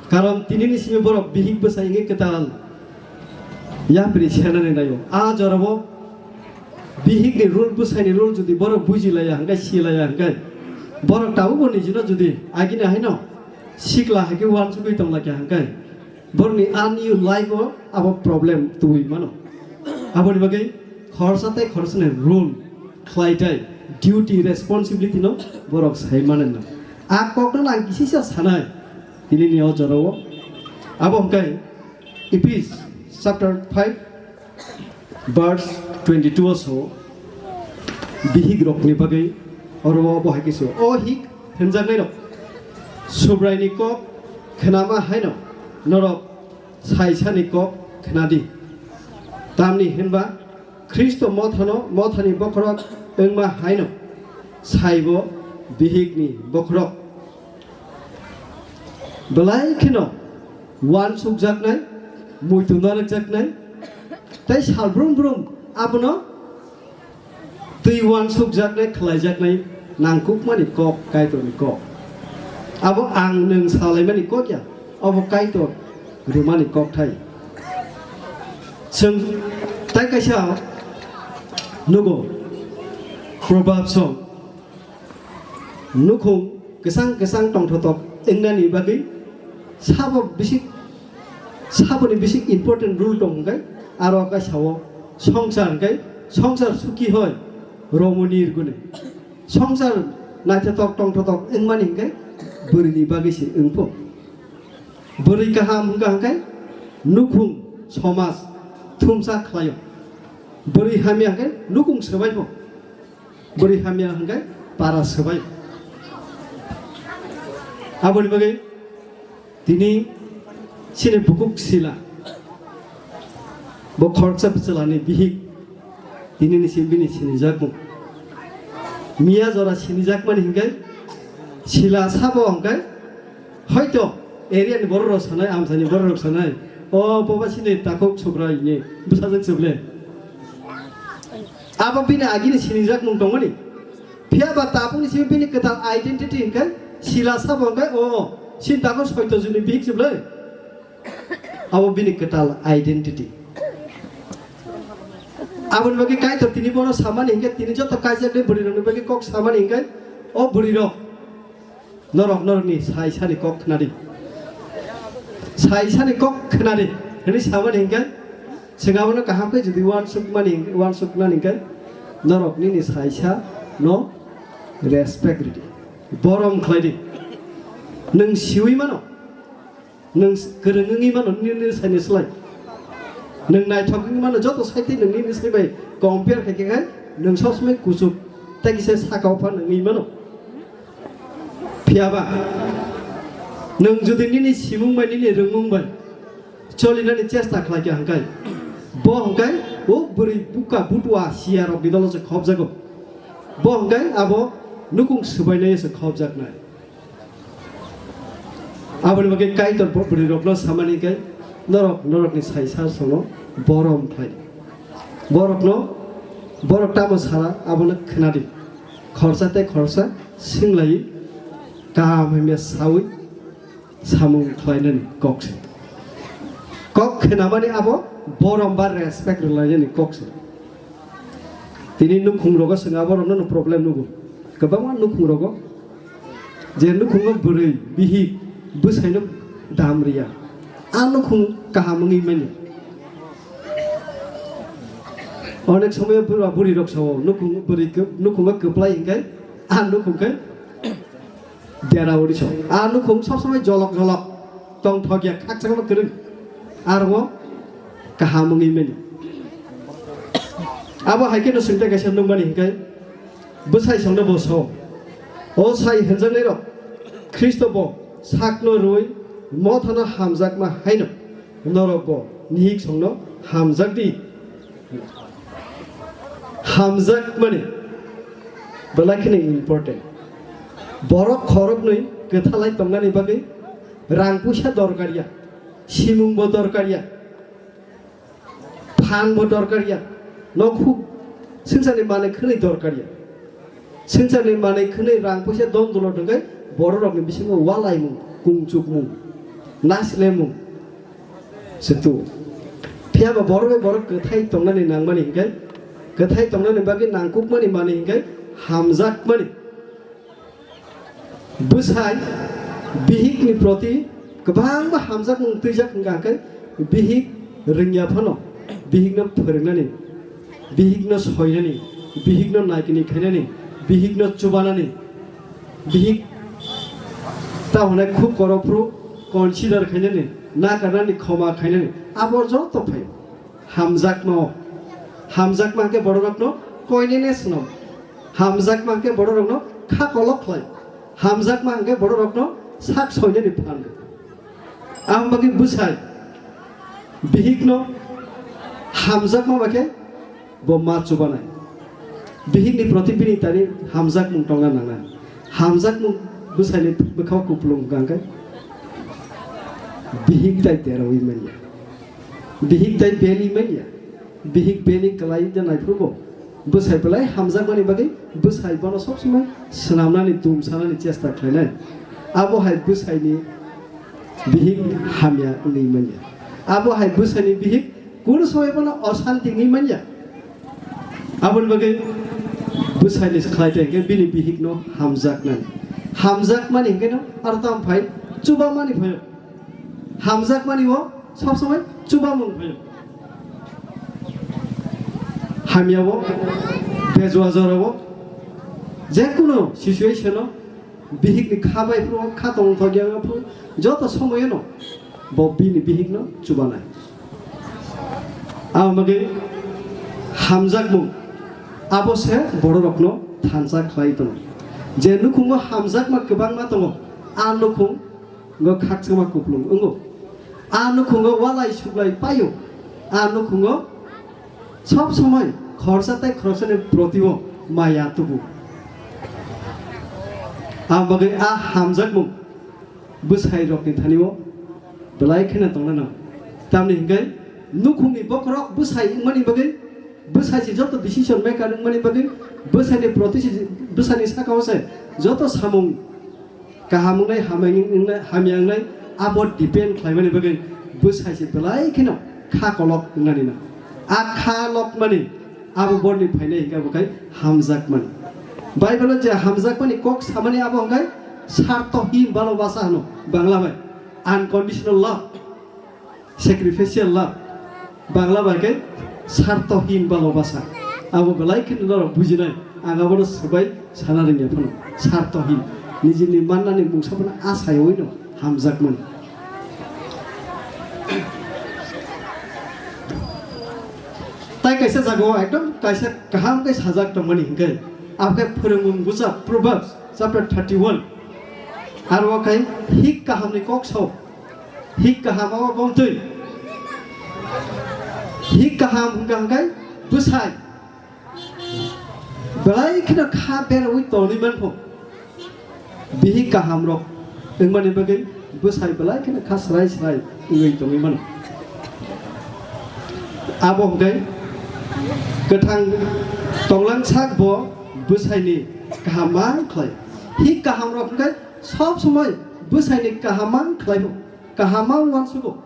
Karon tinini simi borok bihik bwsai wngwi kwtal yapri senani naio. A jorabo bihikni rule, bwsaini rule jodi borok bujilaiya hwnkhe, silaiya hwnkhe, borok tabukbo nijino jodi agini haino sikla hai khe uansugwi tonglaikha hwnkhe, borokni ani life o abo problem tubui mano. Aboni bagwi khoroksa tei khoroksani role khlai tai, duty, responsibility no borok sai mano. A kokno ang kisisa sanai tinini o jorao. Abo hwnkhe Ephesians chapter five verse twenty-two o so, bihik rokni bagwi oro bo hai khe so, o hik hwnjaknai rok, Subraini kok khnama haino norok saisani kok khnadi. Tamni hinba Khristo mothano, mothani bokhorok wngma haino saibo bihikni bokhorok. Belai kheno uansukjaknai, muitu narwkjaknai, tei salbrum brum abono twi uansukjaknai, khlaijaknai nangkukmani kok, Kaitorni kok. Abo ang nwng salaimani kok ya, abo Kaitor rwmani kokthai. Chwng tai kaisa nugo, Proverbs o nukhung kwchang kwchang tongthotok wngnani bagwi sabo bisi, saboni bisi important rule tong hwnkhe, aro kaisa o songsar hwnkhe, songsar suki hoi romoni rwgwni. Songsar naithotok tongthotok wngmani hwnkhe bwrwini bagwi se wngpho. Bwrwi kaham hwnkha hwnkhe nukhung somaj thumsa khlaio. Bwrwi hamya hwnkhe nukhung swbaipho. Bwrwi hamya hwnkhe para swbai. Aboni bagwi tini chini bukuk sila, bo khoroksa bwchlani bihik, tinini sim bini sinijakmung. Miya jora sinijakmani hwnkhe sila sabo hwnkhe hoito area ni borok rok sanai, amsani borok rok sanai, o boba sini takhuk sukra ini bwsajwk se ble. Abo bini agini sinijakmung tongmani. Phiya ba tabukni simi bini kwtal identity hwnkhe sila sabo hwnkhe o sinta kho soito juni bihik se ble. Abo bini kwtal identity. Aboni bagwi Kaitor tini bono samani hwnkhe, tini joto kaijaknai bwrwi rokni bagwi kok samani hwnkhe, o bwrwi rok, norok norokni sai sani kok khnadi. Sai sani kok khnadi hwnwi samani hwnkhe, chwng abono kaham khe jodi uansukmani, uansuknani hwnkhe, norok nini sai sa no respect ridi, borom khlaidi. Nwng siwi mano, nwng kwrwng wngwi mano nini saini slai. Nwng naithok wngwi mano joto saitwi nwng nini sai bai compare khai khe khai nwng sob somoi kuchuk tei kisa sakao phan wngwi mano. Phiya ba nwng jodi nini simung bai, nini rwngmung bai cholinani chesta khlai kha hwnkhe, bo hwnkhe o bwrwi buka butua siya rokni dolo se khobjago. Bo hwnkhe abo nukhung swbainai se khobjaknai. Aboni bagwi Kaitor bo-, bwrwi rokno samani hwnkhe norok, norokni sai sa sono borom khlai. Borokno, borok tamo sala abono khwnadi. Khorsa tei khorsa swnglawi kaham hwnwi sawi samung khlainani kok se. Kok khnamani abo borom ba respect rwlainani kok se. Tini nukhung rogo swng aborokno no problem nugo. Kwbangma nukhung rogo je nukhungo bwrwi, bihik, bwsaino dam rwya. A nukhung kaham wngwi manya. Onek somoyo bura buri rok sao nukhung bwrwi kw-, nukhungo kwplai hinkhai a nukhung khe dera uri so. A nukhung sob somoi jolok jolok tong thok ya khakchangma kwrwng. Aro kaham wngwi manya. Abo hai khe no swngchai kaisa nukmani hinkhai bwsai songno bo so. O sai hwnjaknai rok Khristo bo sakno rwi mothano hamjakma haino norok bo nihik songno hamjak di. Hamjakmani belai kheno important. Borok khoroknwi kwthalai tongnani bagwi rang puisa dorkar ya, simung bo dorkar ya, phan bo dorkar ya, nok huk swngcharni manwi khwnwi dorkar ya. Swngcharni manwi khwnwi rang puisa don dolo tongkhe bororokni bisingo walaimung, kungchukmung, naslemung se tu. Phiya ba borok bai borok kwthai tongnani nangmani hinkhe, kwthai tongnani bagwi nangkukmani manwi hinkhe hamjakmani. Bwsai bihikni proti kwbangma hamjakmung twijak wngkha khe bihik rwngya phano bihikno phwrwngnani, bihikno soinani, bihikno naikini khainani, bihikno chubanani, bihik ta hwnai khub korophru consider khainani, nakarnani, khoma khainani, abo joto phai. Hamjakma o. Hamjakma hwnkhe bororokno koinene swnam. Hamjakma hwnkhe bororokno kha kolok khlai. Hamjakma hwnkhe bororokno sak soinani phan rw. Ang bagwi bwsai bihikno hamjakma bai khe bo ma chubanai. Bihikni proti bini tani hamjakmung tongna nangnai. Hamjakmung bwsaini bwkhao kupulung hwnkha hwnkhe bihik tai deraui manya. Bihik tai beni manya. Bihik beni kwlai de naiphuru bo. Bwsai belai hamjakmani bagwi bwsai bono sob somoi swnamnani, dum sanani chesta khlainai. Abo hai bwsaini bihik hamya wngwi manya. Abo hai bwsaini bihik kunu somoi bono osanti wngwi manya. Aboni bagwi bwsaini khlai tai hwnkhe bini bihikno hamjaknani. Hamjakmani hwnkhe no aro tamo phai chubamani phaio. Hamjakmani o sob somoi chubamung phaio. Hamya o, bejua jora o, jekunu situation o bihikni kha bai phuru, kha tongthok ya phuru, joto somoyeno bo bini bihikno chubanai. Abo bagwi hamjakmung abo se bororokno thansa khlai tongo. Je nukhungo hamjakma kwbangma tongo, a nukhung go khakchangma kupulung wngo. A nukhungo walai suklai paio. A nukhungo sob somoi khorsa tei khoroksani protio maya tubu. Abo bagwi a hamjakmung bwsai rokni thani o belai kheno tongna nang. Tamni hwnkhe nukhungni bokhorok bwsai wngmani bagwi, bwsai se joto decision maker wngmani bagwi, bwsaini proti se, bwsaini saka o se joto samung kaham wngnai, hamya wngnai, hamya wngnai, abo depend khlaimani bagwi bwsai se belai kheno kha kolok wngnani nang. A kha lokmani abo borni phainai hwnkhe abo khai hamjakmani. Bible-o je hamjakmani kok samani abo hwnkhe sartohin bhalobasa hwno Bangla bai, unconditional love, sacrificial love, Bangla bai khe sartohin bhalobasa. Abo belai kheno norok bujinai, ang abono swbai sana rwngya phano. Sartohin, nijini mannani mungsa phano a sayowino hamjakmani. Tai kaisa jagao ekdom kaisa kaham khe sajak tongmani hwnkhe, abo khe Phwrwngmung Bwsa, Proverbs chapter thirty-one. Aro khai hik kahamni kok sao. Hik kaham abo bongtwi. Hik kaham hwnkha hwnkhe bwsai. Belai kheno kha beraui tonwi manpho. Bihik kahamrok wngmani bagwi bwsai belai kheno kha srai srai wngwi tongwi mano. Abo hwnkhe Kwthang tonglang sak bo bwsaini kaham mang khlai. Hi kaham rok hwnkhe sob somoi bwsaini kaham mang khlai bo. Kaham mang uansugo.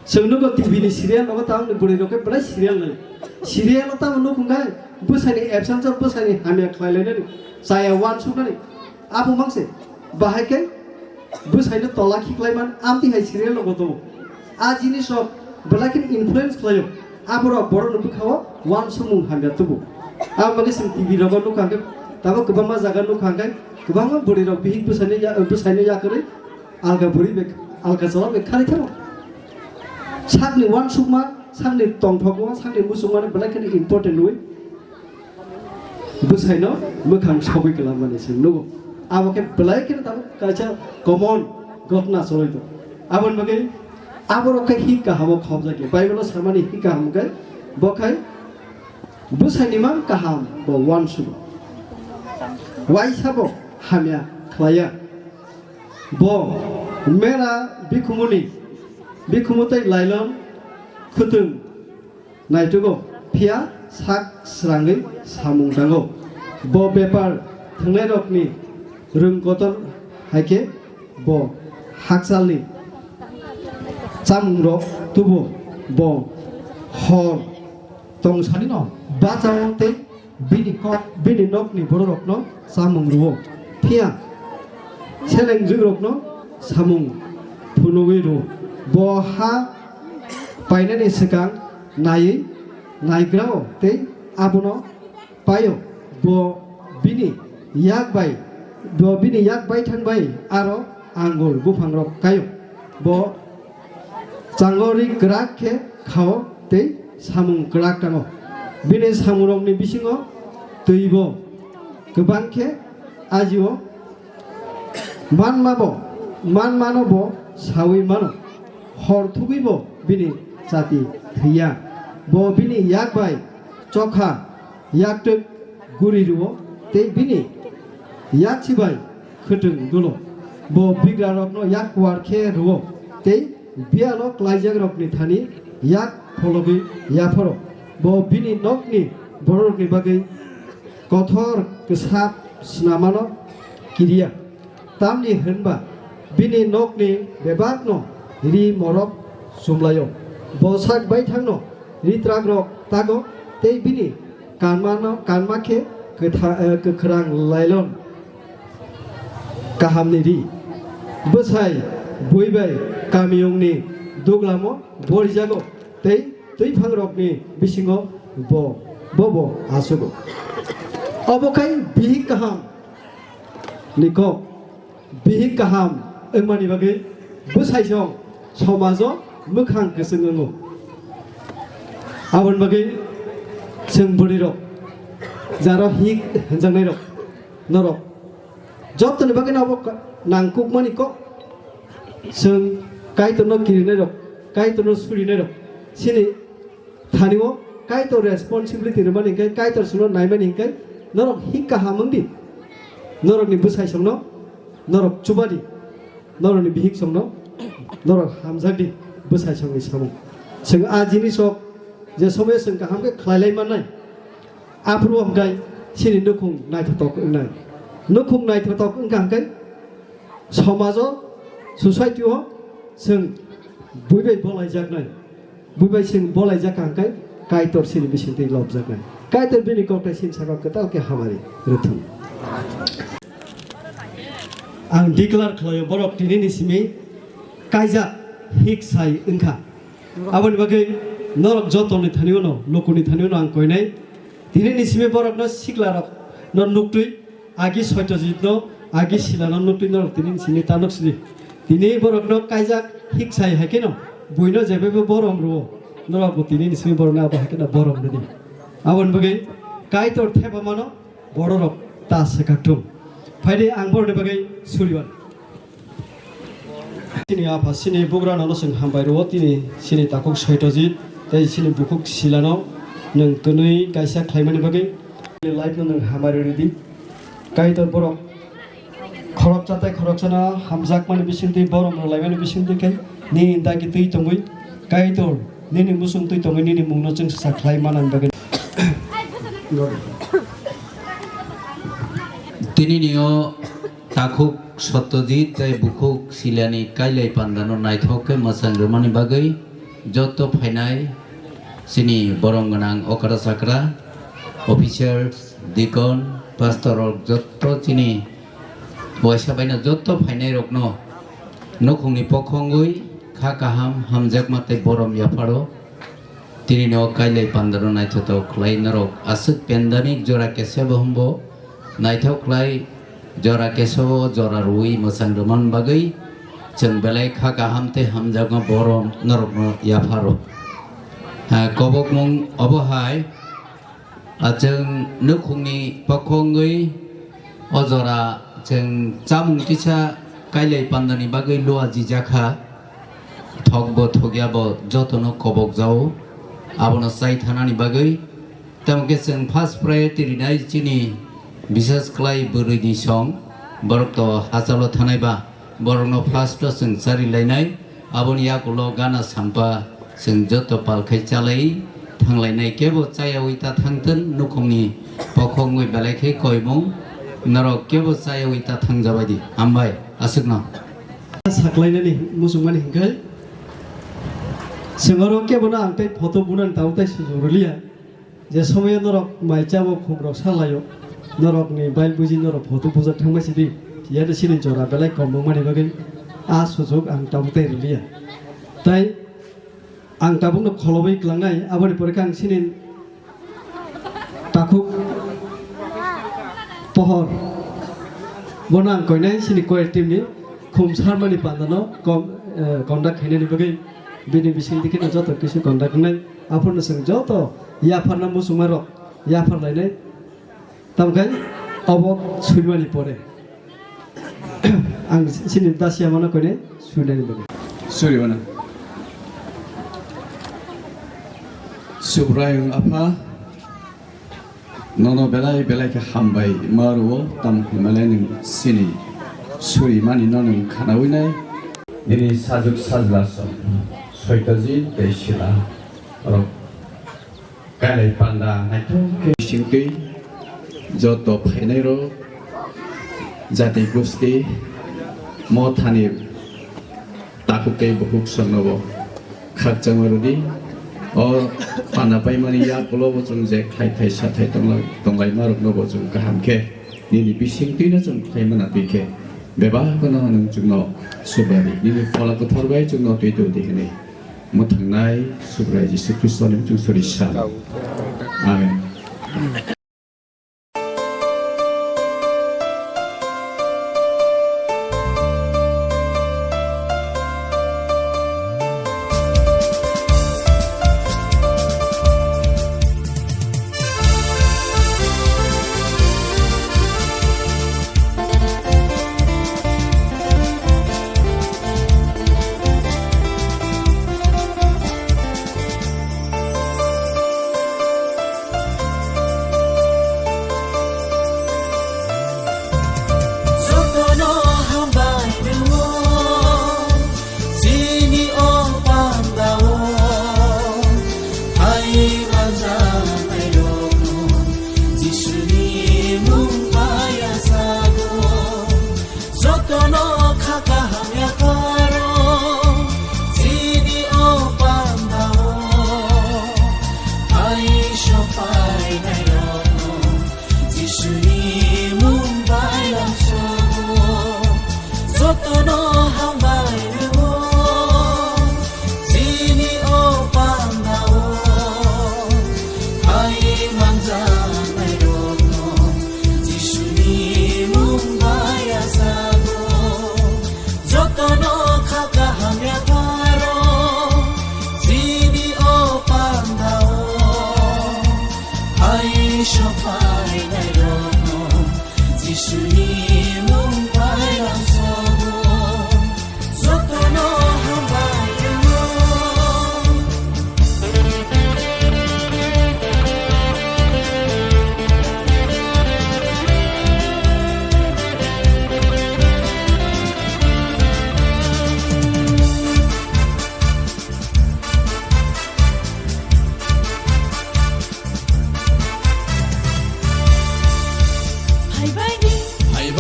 Chwng nugo T V ni serial nogo tamo ni bwrwi rok khe belai serial nai. Serial o tamo nuk hwnkhe bwsaini absence o bwsaini hamya khlai lainani. Chaya uansuknani. Abo mang se. Bahai khe bwsaino tola khiklai man, amtwi hai serial rok bo tongo. A jinis rok belai kheno influence khlaio. Aborok borokni bwkhao uansukmung hamya tubu. Abo bagwi chwng T V rogo nukha khe, tamo kwbangma jaga nukha khe, kwbangma bwrwi rok bihik bwsaino ya-, bwsaino yakarwi alga bwrwi bai, alga chwla bai kharwi thango. Sakni uansukma, sakni tongthokma, sakni muchungmano belai kheno important wi. Bwsaino mwkhang sogwi kwlamani se nugo. Abo khe belai kheno tabuk kaisa common ghotna choli tongo. Aboni bagwi aborok khe hi kahamo khobjakya. Bible-o samani hi kaham khe bo khai bwsaini mang kaham bo uansugo. Waisa bo hamya khlaiya. Bo mera bikhumuni, bikhumu tei lailon khwtwng naitugo, phiya sak srangwi samung tango. Bo bepar thwngnairokni rwng kotor hai khe bo hakchalni chamungrok tubu. Bo hor tong sanino bachao tei bini kok, bini nokni bororokno chamung rwo, phiya selengjwkrokno samung phunugwi rwo. Bo ha painani swkang naiwi naigrao tei abono paio. Bo bini yak bai, bo bini yak baithang bai aro angur buphangrok kaio. Bo chango ri kwrak khe khao tei samung kwrak tango. Bini samungrokni bisingo twibo kwbang khe ajio. Manma bo, manmano bo saui mano. Hor thugwi bo bini chati thwiya. Bo bini yak bai chokha yaktwk guri rwo tei bini yaksi bai khwtwng dulo. Bo bigrarokno yak kuar khe rwo tei biyalo klaijakrokni thani yak phologwi yaphoro. Bo bini nokni bororokni bagwi kothor kwsap snamano kiriya. Tamni hwnba bini nokni bebakno ri morok chumlaio. Bo sak baithangno ritrakrok tago tei bini kanmano, kanma khe kwtha-, eh, kwkhrang lailon kahamni ri. Bwsai bui bai kamiyungni duglamo borijago tei twiphangrokni bisingo bo, bo, bo achugo. Obo khai bihik kaham ni kok. Bihik kaham wngmani bagwi bwsaisong somajo mwkhang kwchwng wngo. Aboni bagwi chwng bwrwirok, jaro hik hwnjaknairok, norok jotoni bagwino abo ka-, nangkukmani kok. Chwng Kaitorno kirinairok, Kaitorno surinairok, chini thanio Kaitor responsibility rwmani hwnkhe, Kaitor chwngno naimani hwnkhe, norok hik kaham wng di. Norokni bwsai chwngno norok chuba di. Norokni bihik chwngno norok hamjak di. Bwsai chwngni samung. Chwng a jinisrok je somoyo chwng kaham khe khlailai mannai. Aphuru hwnkhe chini nukhung naithotok wngnai. Nukhung naithotok wngkha hwnkhe somajo, society-o chwng bui bai bolaijaknai. Bui bai chwng bolaijak kha hwnkhe Kaitor chini bisingtwi lobjaknai. Kaitor bini koktai chini sakao kwtal khe hamari rwthung. Ang declare khlaio, borok tinini simi kaijak hik sai wngkha. Aboni bagwi norok jotoni thanio no, lukuni thanio no ang koinai. Tinini simi borokno siklarokno nuktwi agi Soitrajitno, agi Silano nuktwi norok tinini simi tanuk sidi. Tini borokno kaijak hik sai hai kheno buino jebaibo borom rwo. Norokbo tinini simi borokno abo hai kheno borom rwdi. Aboni bagwi Kaitor thepamano bororok ta swkakthung. Phaidi ang borokni bagwi suriwan. Chini apha, chini bugrano no chwng hambai rwo, tini chini takhuk Soitrajit tei chini bukhuk Silano nwng twnwi kaisa khlaimani bagwi. Life no nwng hamari rwdi. Kaitor borok khoroksa tei khoroksano hamjakmani bisingtwi, borom rwlaimani bisingtwi khe nini dagi twi tongwi Kaitor Nini muchung twi tongwi nini mungno chwng sa khlai manani bagwi. Tini ni o takhuk Satyajit tei bukhuk Silani kailai pandano naithok khe mwchang rwmani bagwi joto phainai chini borom gwnang okra chakra, officers, deacon, pastor rok joto chini waisa baino joto phainai rokno nukhungni pokhongwi kha kaham hamjakma tei borom yapharo. Tini no kailai pandaro naithotok khlai norok aswk pendani jora kesebo humbo naithok khlai jora kesebo jora rwi mwchang rwman bagwi chwng belai kha kaham tei hamjakma borom norokno yapharo. Ha, kobokmung obo hai. Ah, chwng nukhungni pokhongwi o jora chwng chamung kisa kailai pandani bagwi lua jijakha. Thokbo thokyabo jotono kobok jao. Abono chai thanani bagwi. Tamo khe chwng first priority rinai chini bisas khlai bwrwini song. Borok to hachalo thanai ba. Borokno first o chwng chari lainai, aboni yakulo gana sampa chwng joto pal khai chalai thanglainai, kebo chayawi ta thangthun nukhungni pokhongwi belai khai koimung norok kebo chayawi ta thangjabai di. Hambai, aswkno. Saklainani muchungmani hinkhai chwng oro kebono ang tei photo bunani tabuk tai sujurliya. Je somoyo norok mai chabo khumrok salaio, norokni bail buji norok photo bujak thangbai sidi, yade sini jora belai kom wngmani bagwi a sujuk ang tabuk tei rwliya. Tai ang tabukno kholobwi klangnai, aboni pore khe ang sini takhuk pohor bono ang koinai sini choir team ni khum sarmani pandano kom, eh, conduct khainani bagwi bini bising dikhe no joto kisu conduct wngnai. Aphuru no chwng joto yapharna muchungmarok yaphar lainai. Tamkhe obo suimani pore ang chini dasi amano koine suinani bagwi. Suri mano. Subraiyung Apha, nono belai belai khe hambai ma rwo, tamo hwnmale nwng chini suri mani no nwng khanaui nai. Nini sajwk sajla song Soitajit tei Sila rok Kailai panda naithok khe bisingtwi joto phainairok jati gusti mothani takhuk tei bukhuk songnobo khakchangma rwdi. O panda paimani yakulobo chwng je khlai thai sa thai tongla-, tonglaima roknobo chwng kaham khe nini bisingtwino chwng khlaimana twi khe bebak no nwng chwngno subradi nini phola kwthar bai chwngno twi twi di hwnwi. Mwthangnai Subrai Jisu Khristoni muchung suri sa. Amen. Jotono hambai rwo, chini o pandao, hai manjaknairokno Jisuni mung bai achago. Jotono kha kaham yapharo, chini o pandao, hai sophainairokno Jisuni mung bai lamsogo. Jotono hambai rwo, chini o pandao, hai manjaknairokno Jisuni mung bai achago. Jotono kha kaham yapharo, chini o pandao, hai sophainairokno Jisuni mung bai lamsogo. Jotono hambai rwo.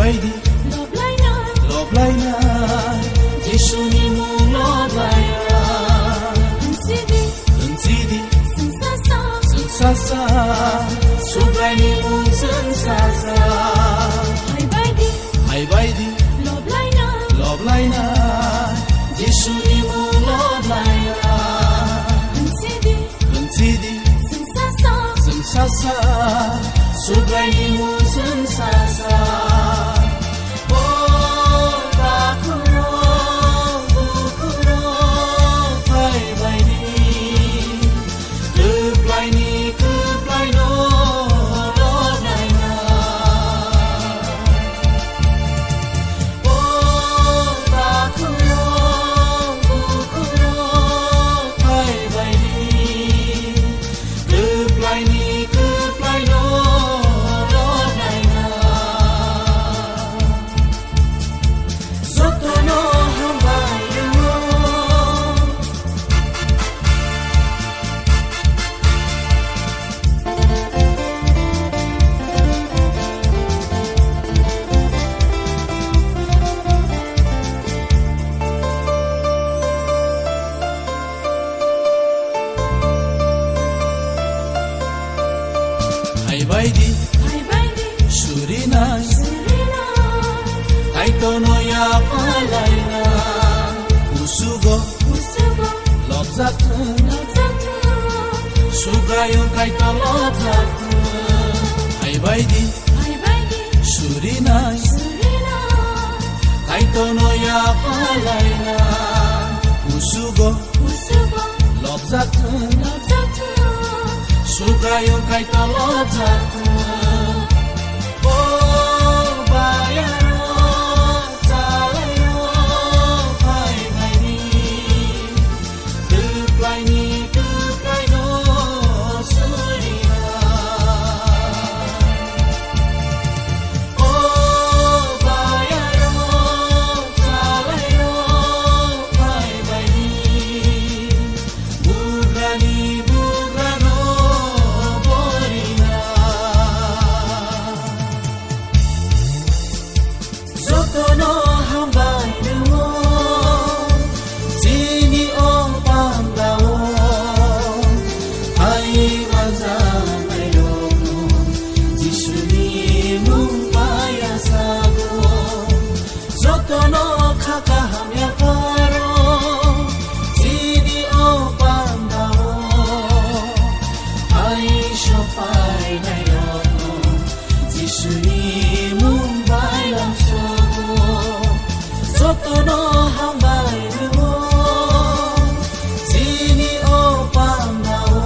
Lob lainai, lob lainai, Jisuni mung lob lainai. Hwnsidi, hwnsidi, chwng sasa, chwng sasa, Subraini mung chwng sasa. Hai baidi, hai baidi, lob lainai, lob lainai, Jisuni mung lob lainai. Hwnsidi, hwnsidi, chwng sasa, chwng sasa, Subraini mung chwng sasa. O takhurok, bukhurok, phai baidi, kwplaini kwplaino lob lainai. O takhurok, bukhurok, phai baidi, kwplaini kwplaino lob lainai. Jotono hambai rwngo. Hai baidi, hai baidi, surinai, surinai, Kaitorno yapalaina, kusugo, kusugo, lobjak thung, lobjak thung, Subraiyung Kaitor lobjak thung. Hai baidi, hai baidi, surinai, surinai, Kaitorno yapalaina, kusugo, kusugo, lobjak thung, lobjak thung, Subraiyung Kaitor lobjak thung. O bayaro, chalairo, phai baidi, kwplaini kwplaino surina. O bayaro, chalairo, phai baidi, bugrani bugrano borina. Jotono hambai rwngo, chini o pandao, hai manjaknairokno, Jisuni mung bai asago. Jotono kha kaham yapharo, chini o pandao, hai sophainairokno, Jisuni mung bai lamsogo, jotono hambai rwngo, chini o pandao,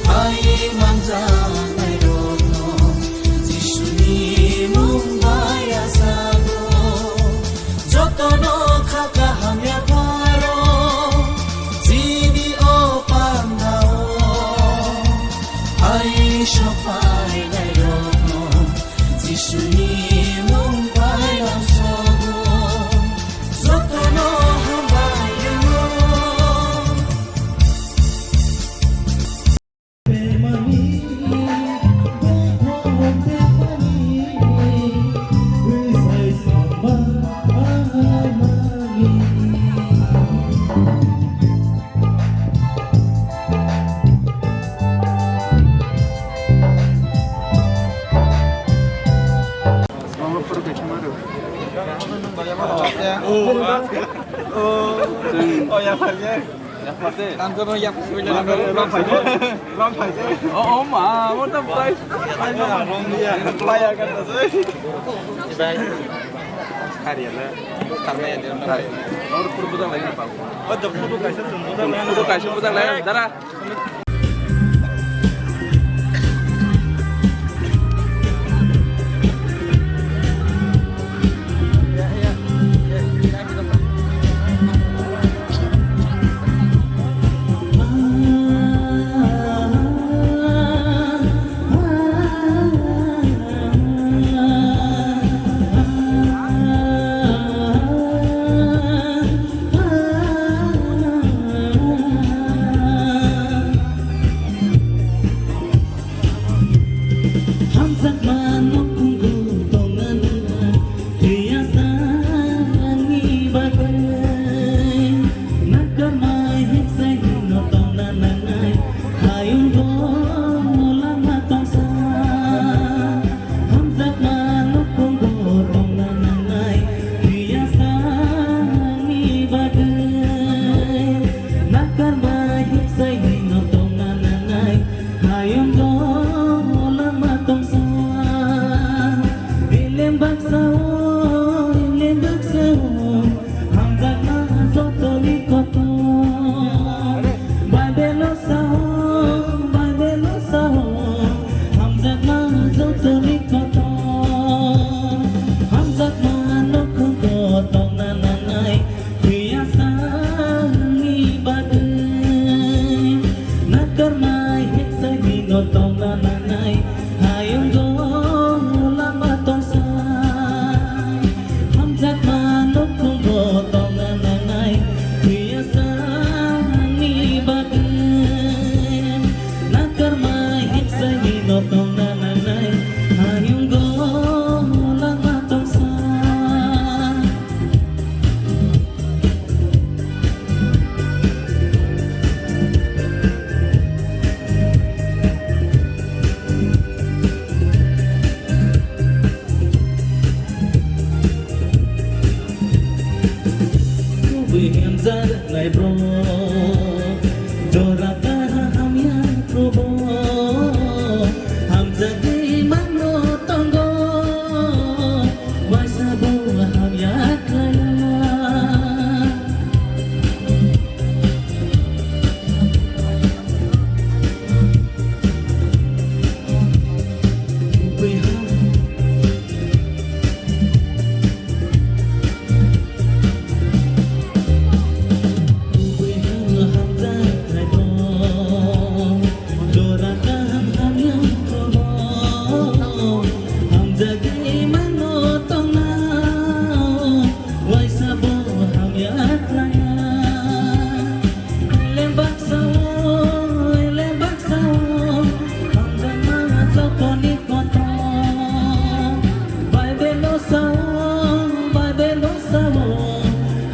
hai manjaknairokno, Jisuni mung bai asago, jotono kha kaham yapharo, chini o pandao, hai sophainairokno, Jisuni mung bai lamsogo, jotono hambai rwngo. Photo kaisa bujak lai, dara. Elem baksa o, elem baksa o, hamjakma jotoni kotor. Bible o sao, Bible o sao, hamjakma jotoni kotor. Hamjakma nokhungo tongna nangnai, thwiya sani bagwi. Nakarmai heksaini no tongna nangnai, hayungo lama tongsa. Hamjakma nokhungo tongna nangnai, thwiya sani bagwi. Nakarmai heksaini no tongna nangnai, hayungo lama tongsa. Kubui hamjaknai bro, jora kaha hamya kubo, hamjagwi mano tongo, waisa bo hamya khlaiya. Waisa bo hamya khlaiya. Elem baksa o, elem baksa o, hamjakma jotoni kotor. Bible o sao, Bible o sao,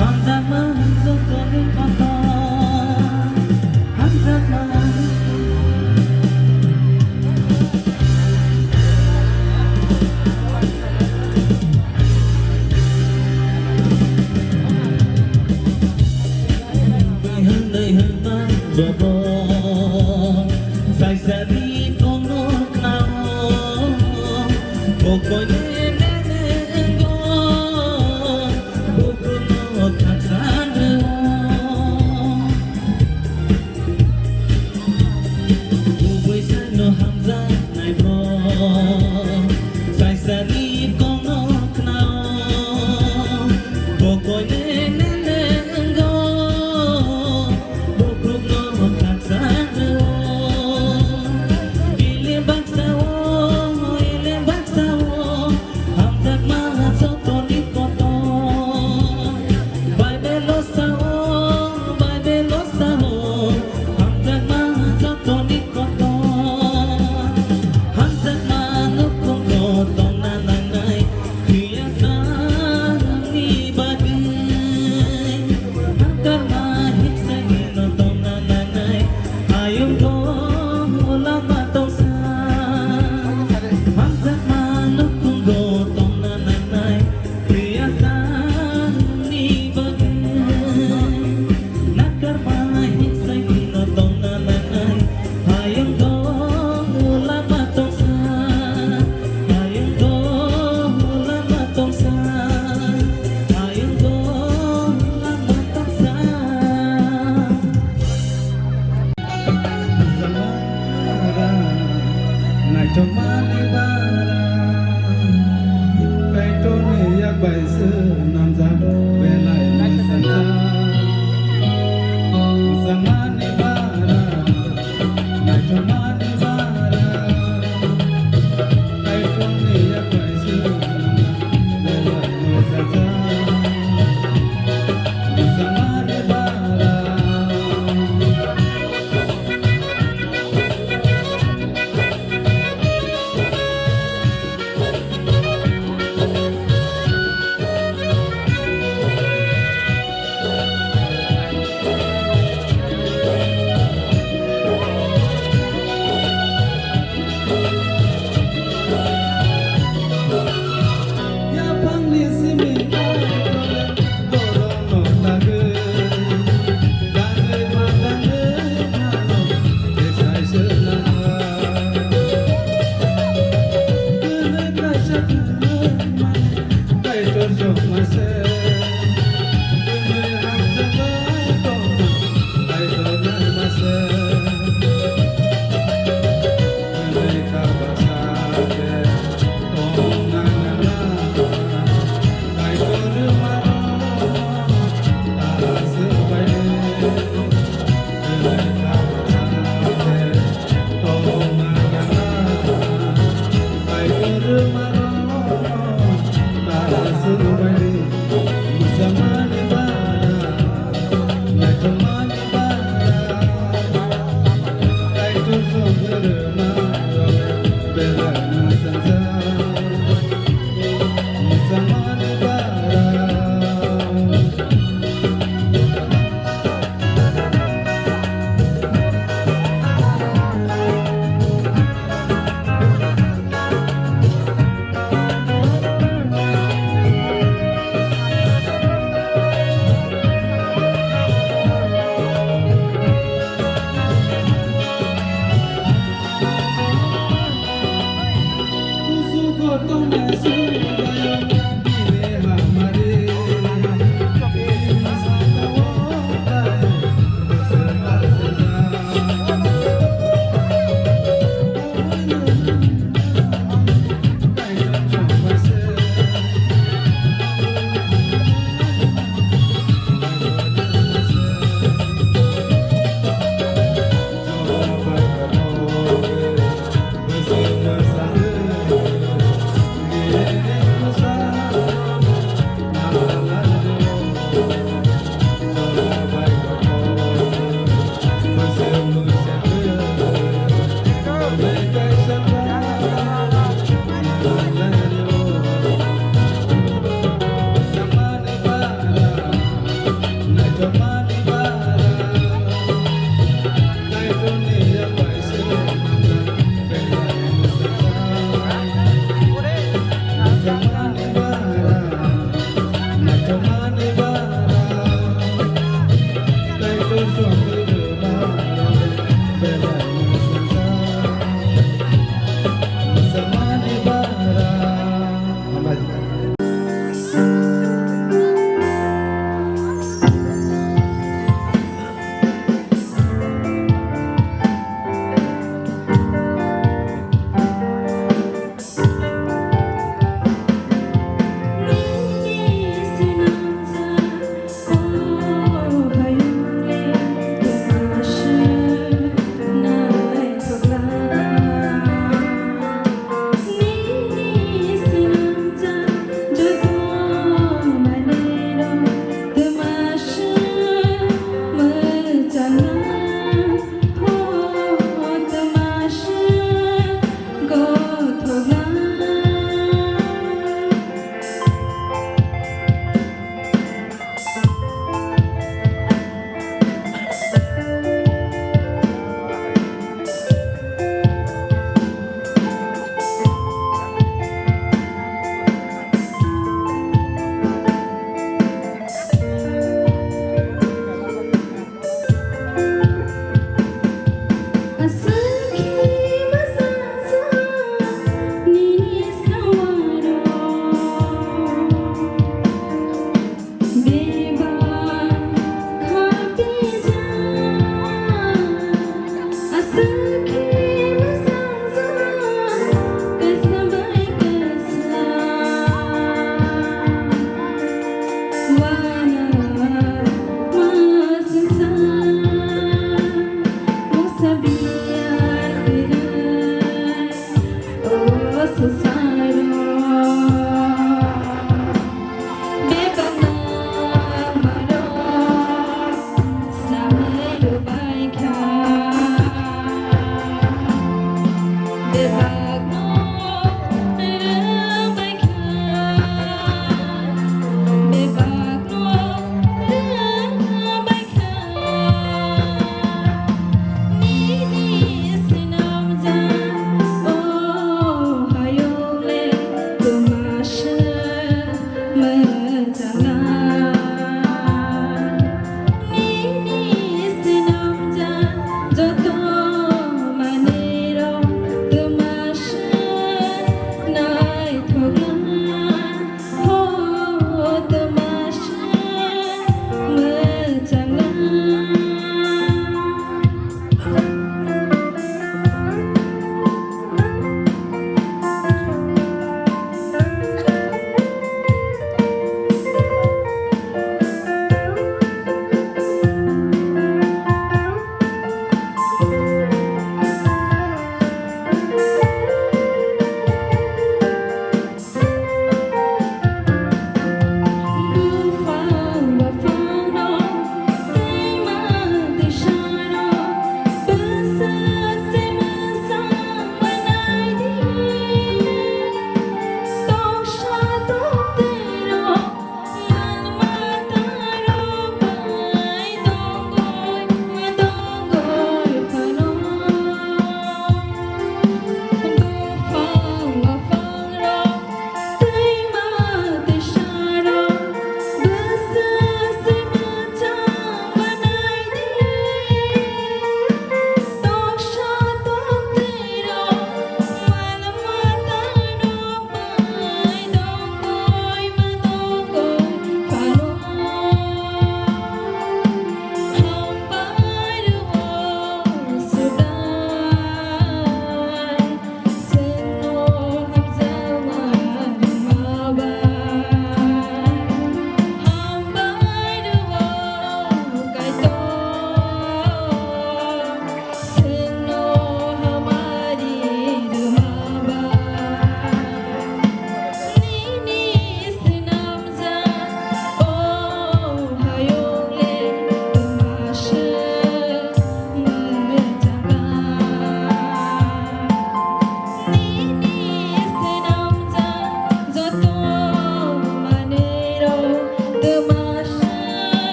hamjakma jotoni kotor. Hamjakma. Hwnwi hwnba bobo saisani kokno khnao, bo koine nene wngo, bukuno khaksa rwo. Kubui saino hamjaknai bro, saisani kokno khnao, bo koine nene wngo, bukhukno khaksa rwo. Elem baksa o, elem baksa o,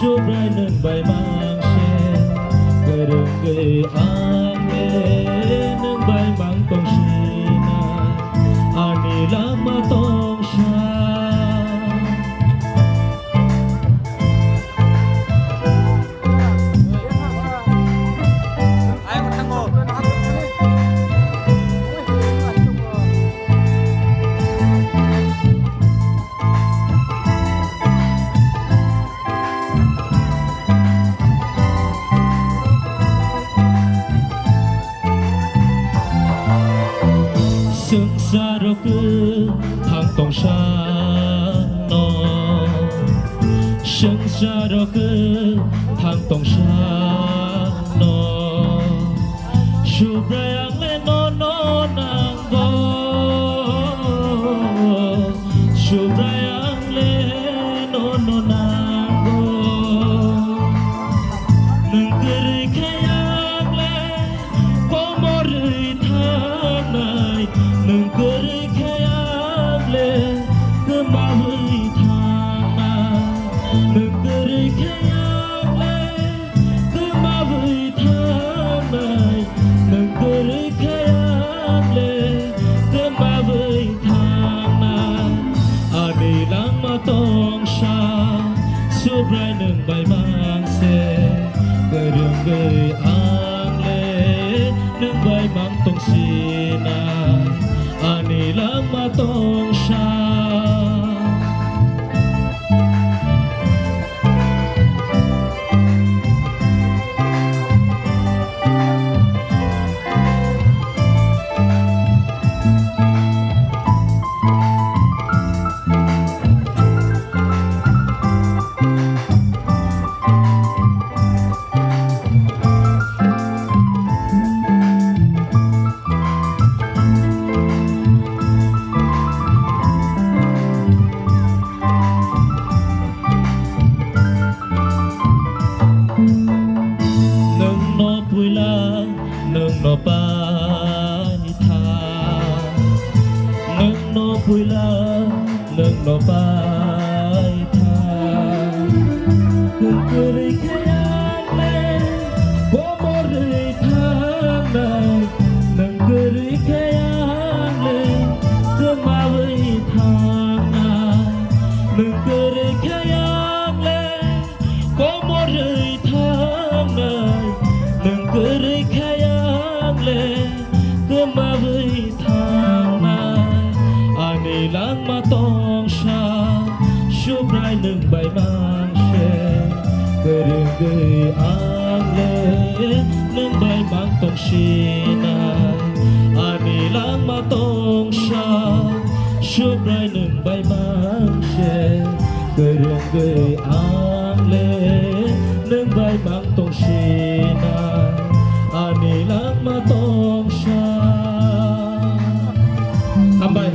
Subrai nwng bai mang se, kwrwngwi ang le nwng bai mang tong sina, ani lama tong sa. Swngcharo kwthang tong sano, swngcharo kwthang tong sano, Subrai ang le nono nango, Subrai ang le nono nango. Nwng kwrwi khe ang le komorwi thangnai, nwng kwrwi khe ang le kwmawi thangnai, nwng kwrwi khe ang le kwmawi thangnai, nwng kwrwi khe ang le kwmawi thangnai. Ani langma tongsa, Subrai nwng bai mang se, kwrwngwi ang le nwng bai mang tong sina. Ani langma tongsa. Nwngno puila, nwngno paitha. Nwngno puila, nwngno paitha. Nwng kwrwi khe ang le komorwi thangnai. Nwng kwrwi khe ang le kwmawi thangnai. Nwng kwrwi khe ang le komorwi thangnai, nwng kwrwi khe ang le kwmawi thangnai. Ani langma tongsa, Subrai nwng bai mang se, kwrwngwi ang le nwng bai mang tong sinai. Ani langma tongsa, Subrai nwng bai mang se, kwrwngwi ang le nwng bai mang tong sina, ani langma tongsa. Hambai.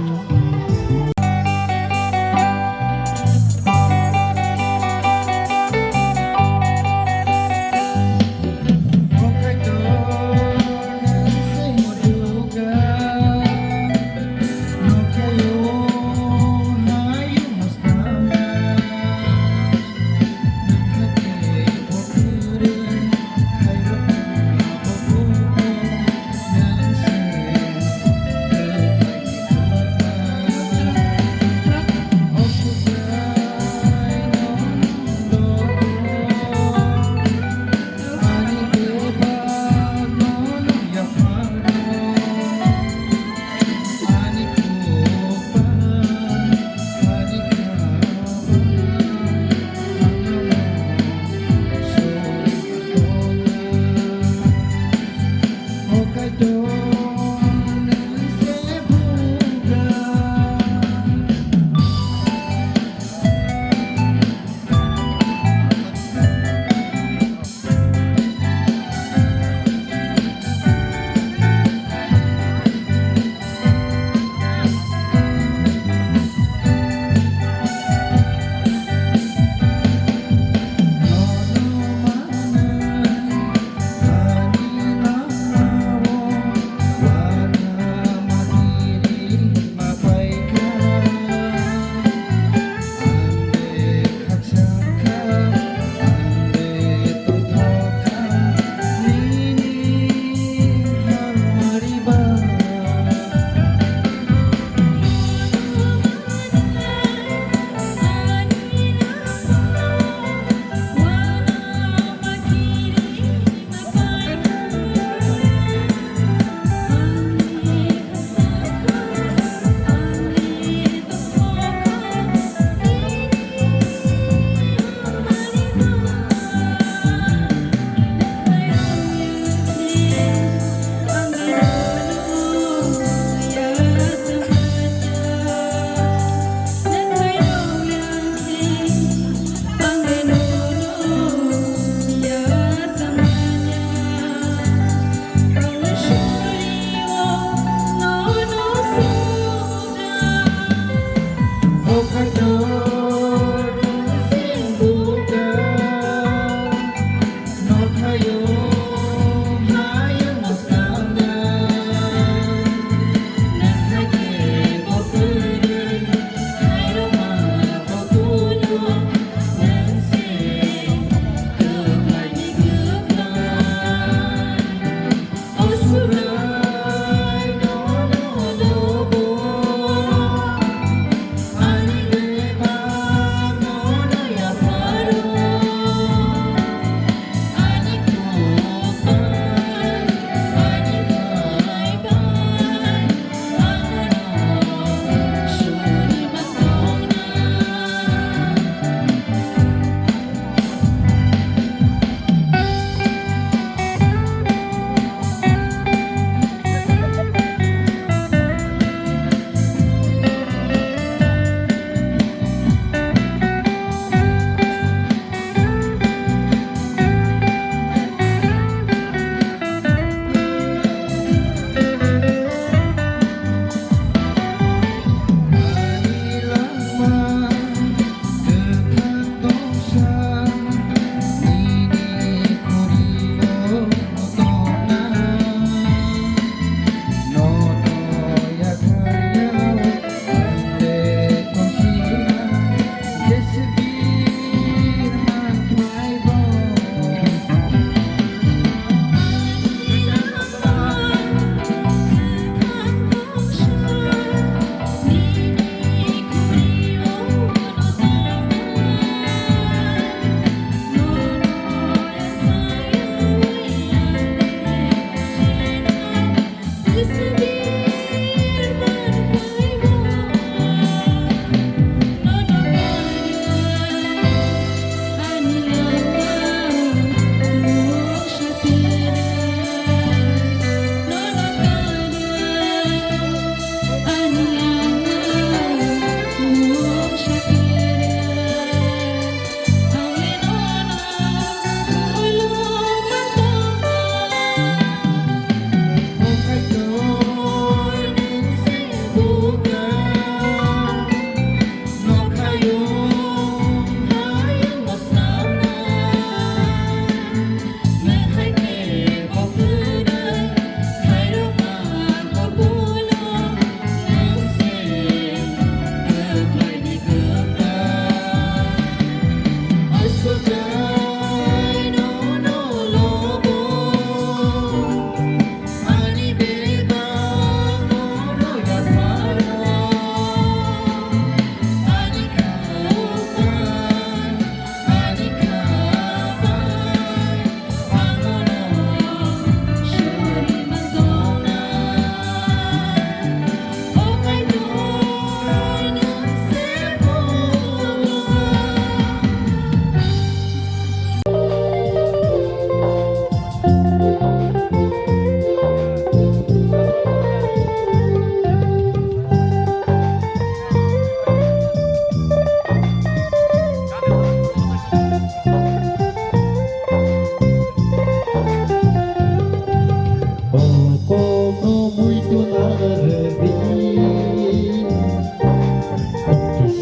Kono muitu narwdi,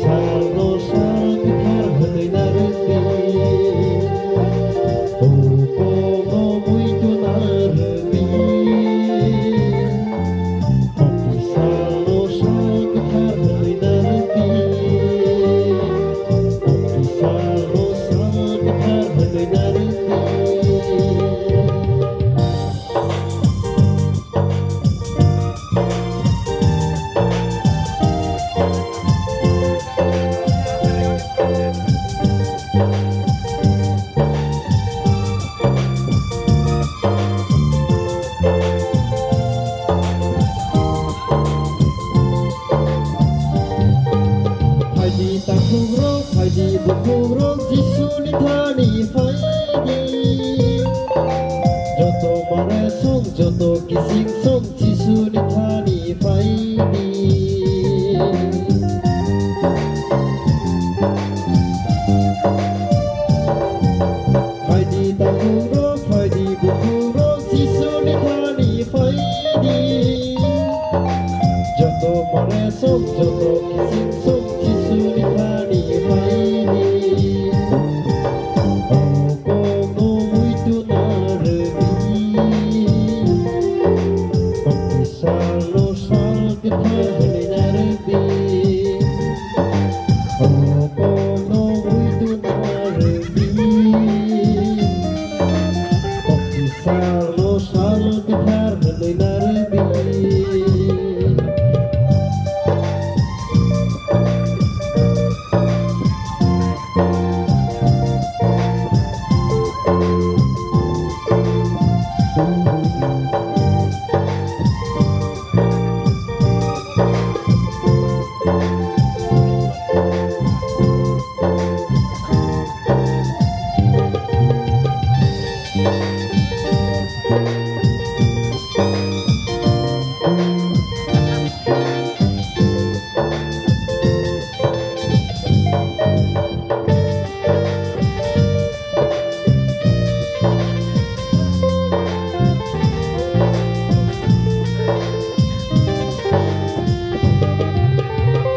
salo sal kwthar hwnwi narwdi. Kono muitu narwdi, salo sal kwthar hwnwi narwdi. Salo sal kwthar hwnwi narwdi. Phaidi takhukrok, phaidi bukhukrok, Jisuni thani phaidi. Joto mare song, joto kising song, Jisuni thani phaidi. Phaidi takhukrok, phaidi bukhukrok, Jisuni thani phaidi. Joto mare song, joto kising song, Jisuni thani phaidi. Kono muitu narwdi, salo sal kwthar hwnwi narwdi. Kono muitu narwdi, salo sal kwthar hwnwi narwdi.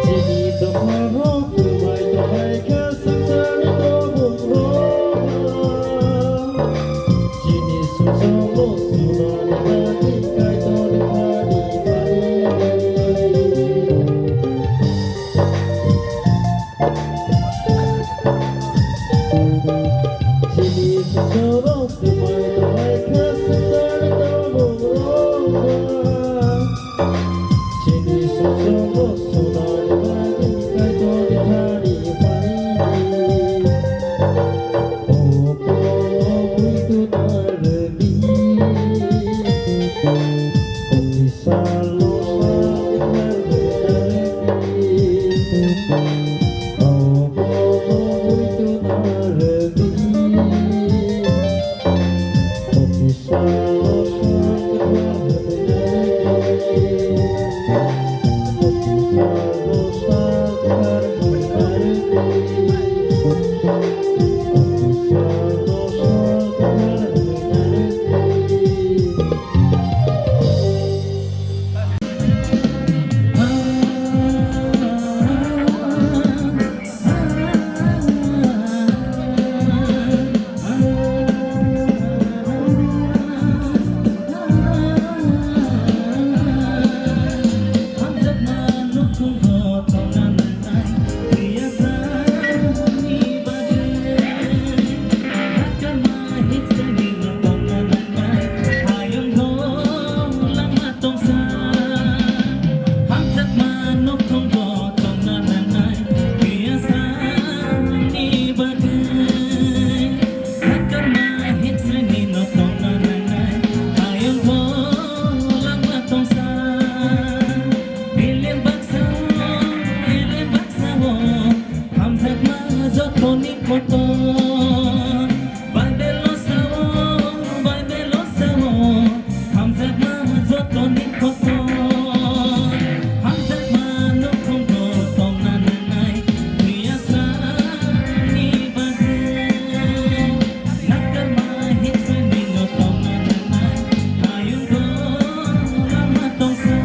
Chini dopharok kwmai tonglaikha swngcharni tongmungrokno. Chini sumsokno sunani bagwi Kaitorni thani phaidi. Chini sumsokno kwmai tonglaikha swngcharni tongmungrokno. Chini sumsokno sunani bagwi Kaitorni thani phaidi. O kono muitu narwdi, o kisalo sal narwdi. O kono muitu narwdi, o kisa Bible-o sao, Bible-o sao, hamjakma jotoni kotor. Hamjakma nukhungo tongna nangnai, thwiya sani bagwi. Nakarma hinsani no tongna nangnai, hayungko lama tongsa.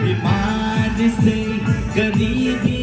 बीमारी से गरीबी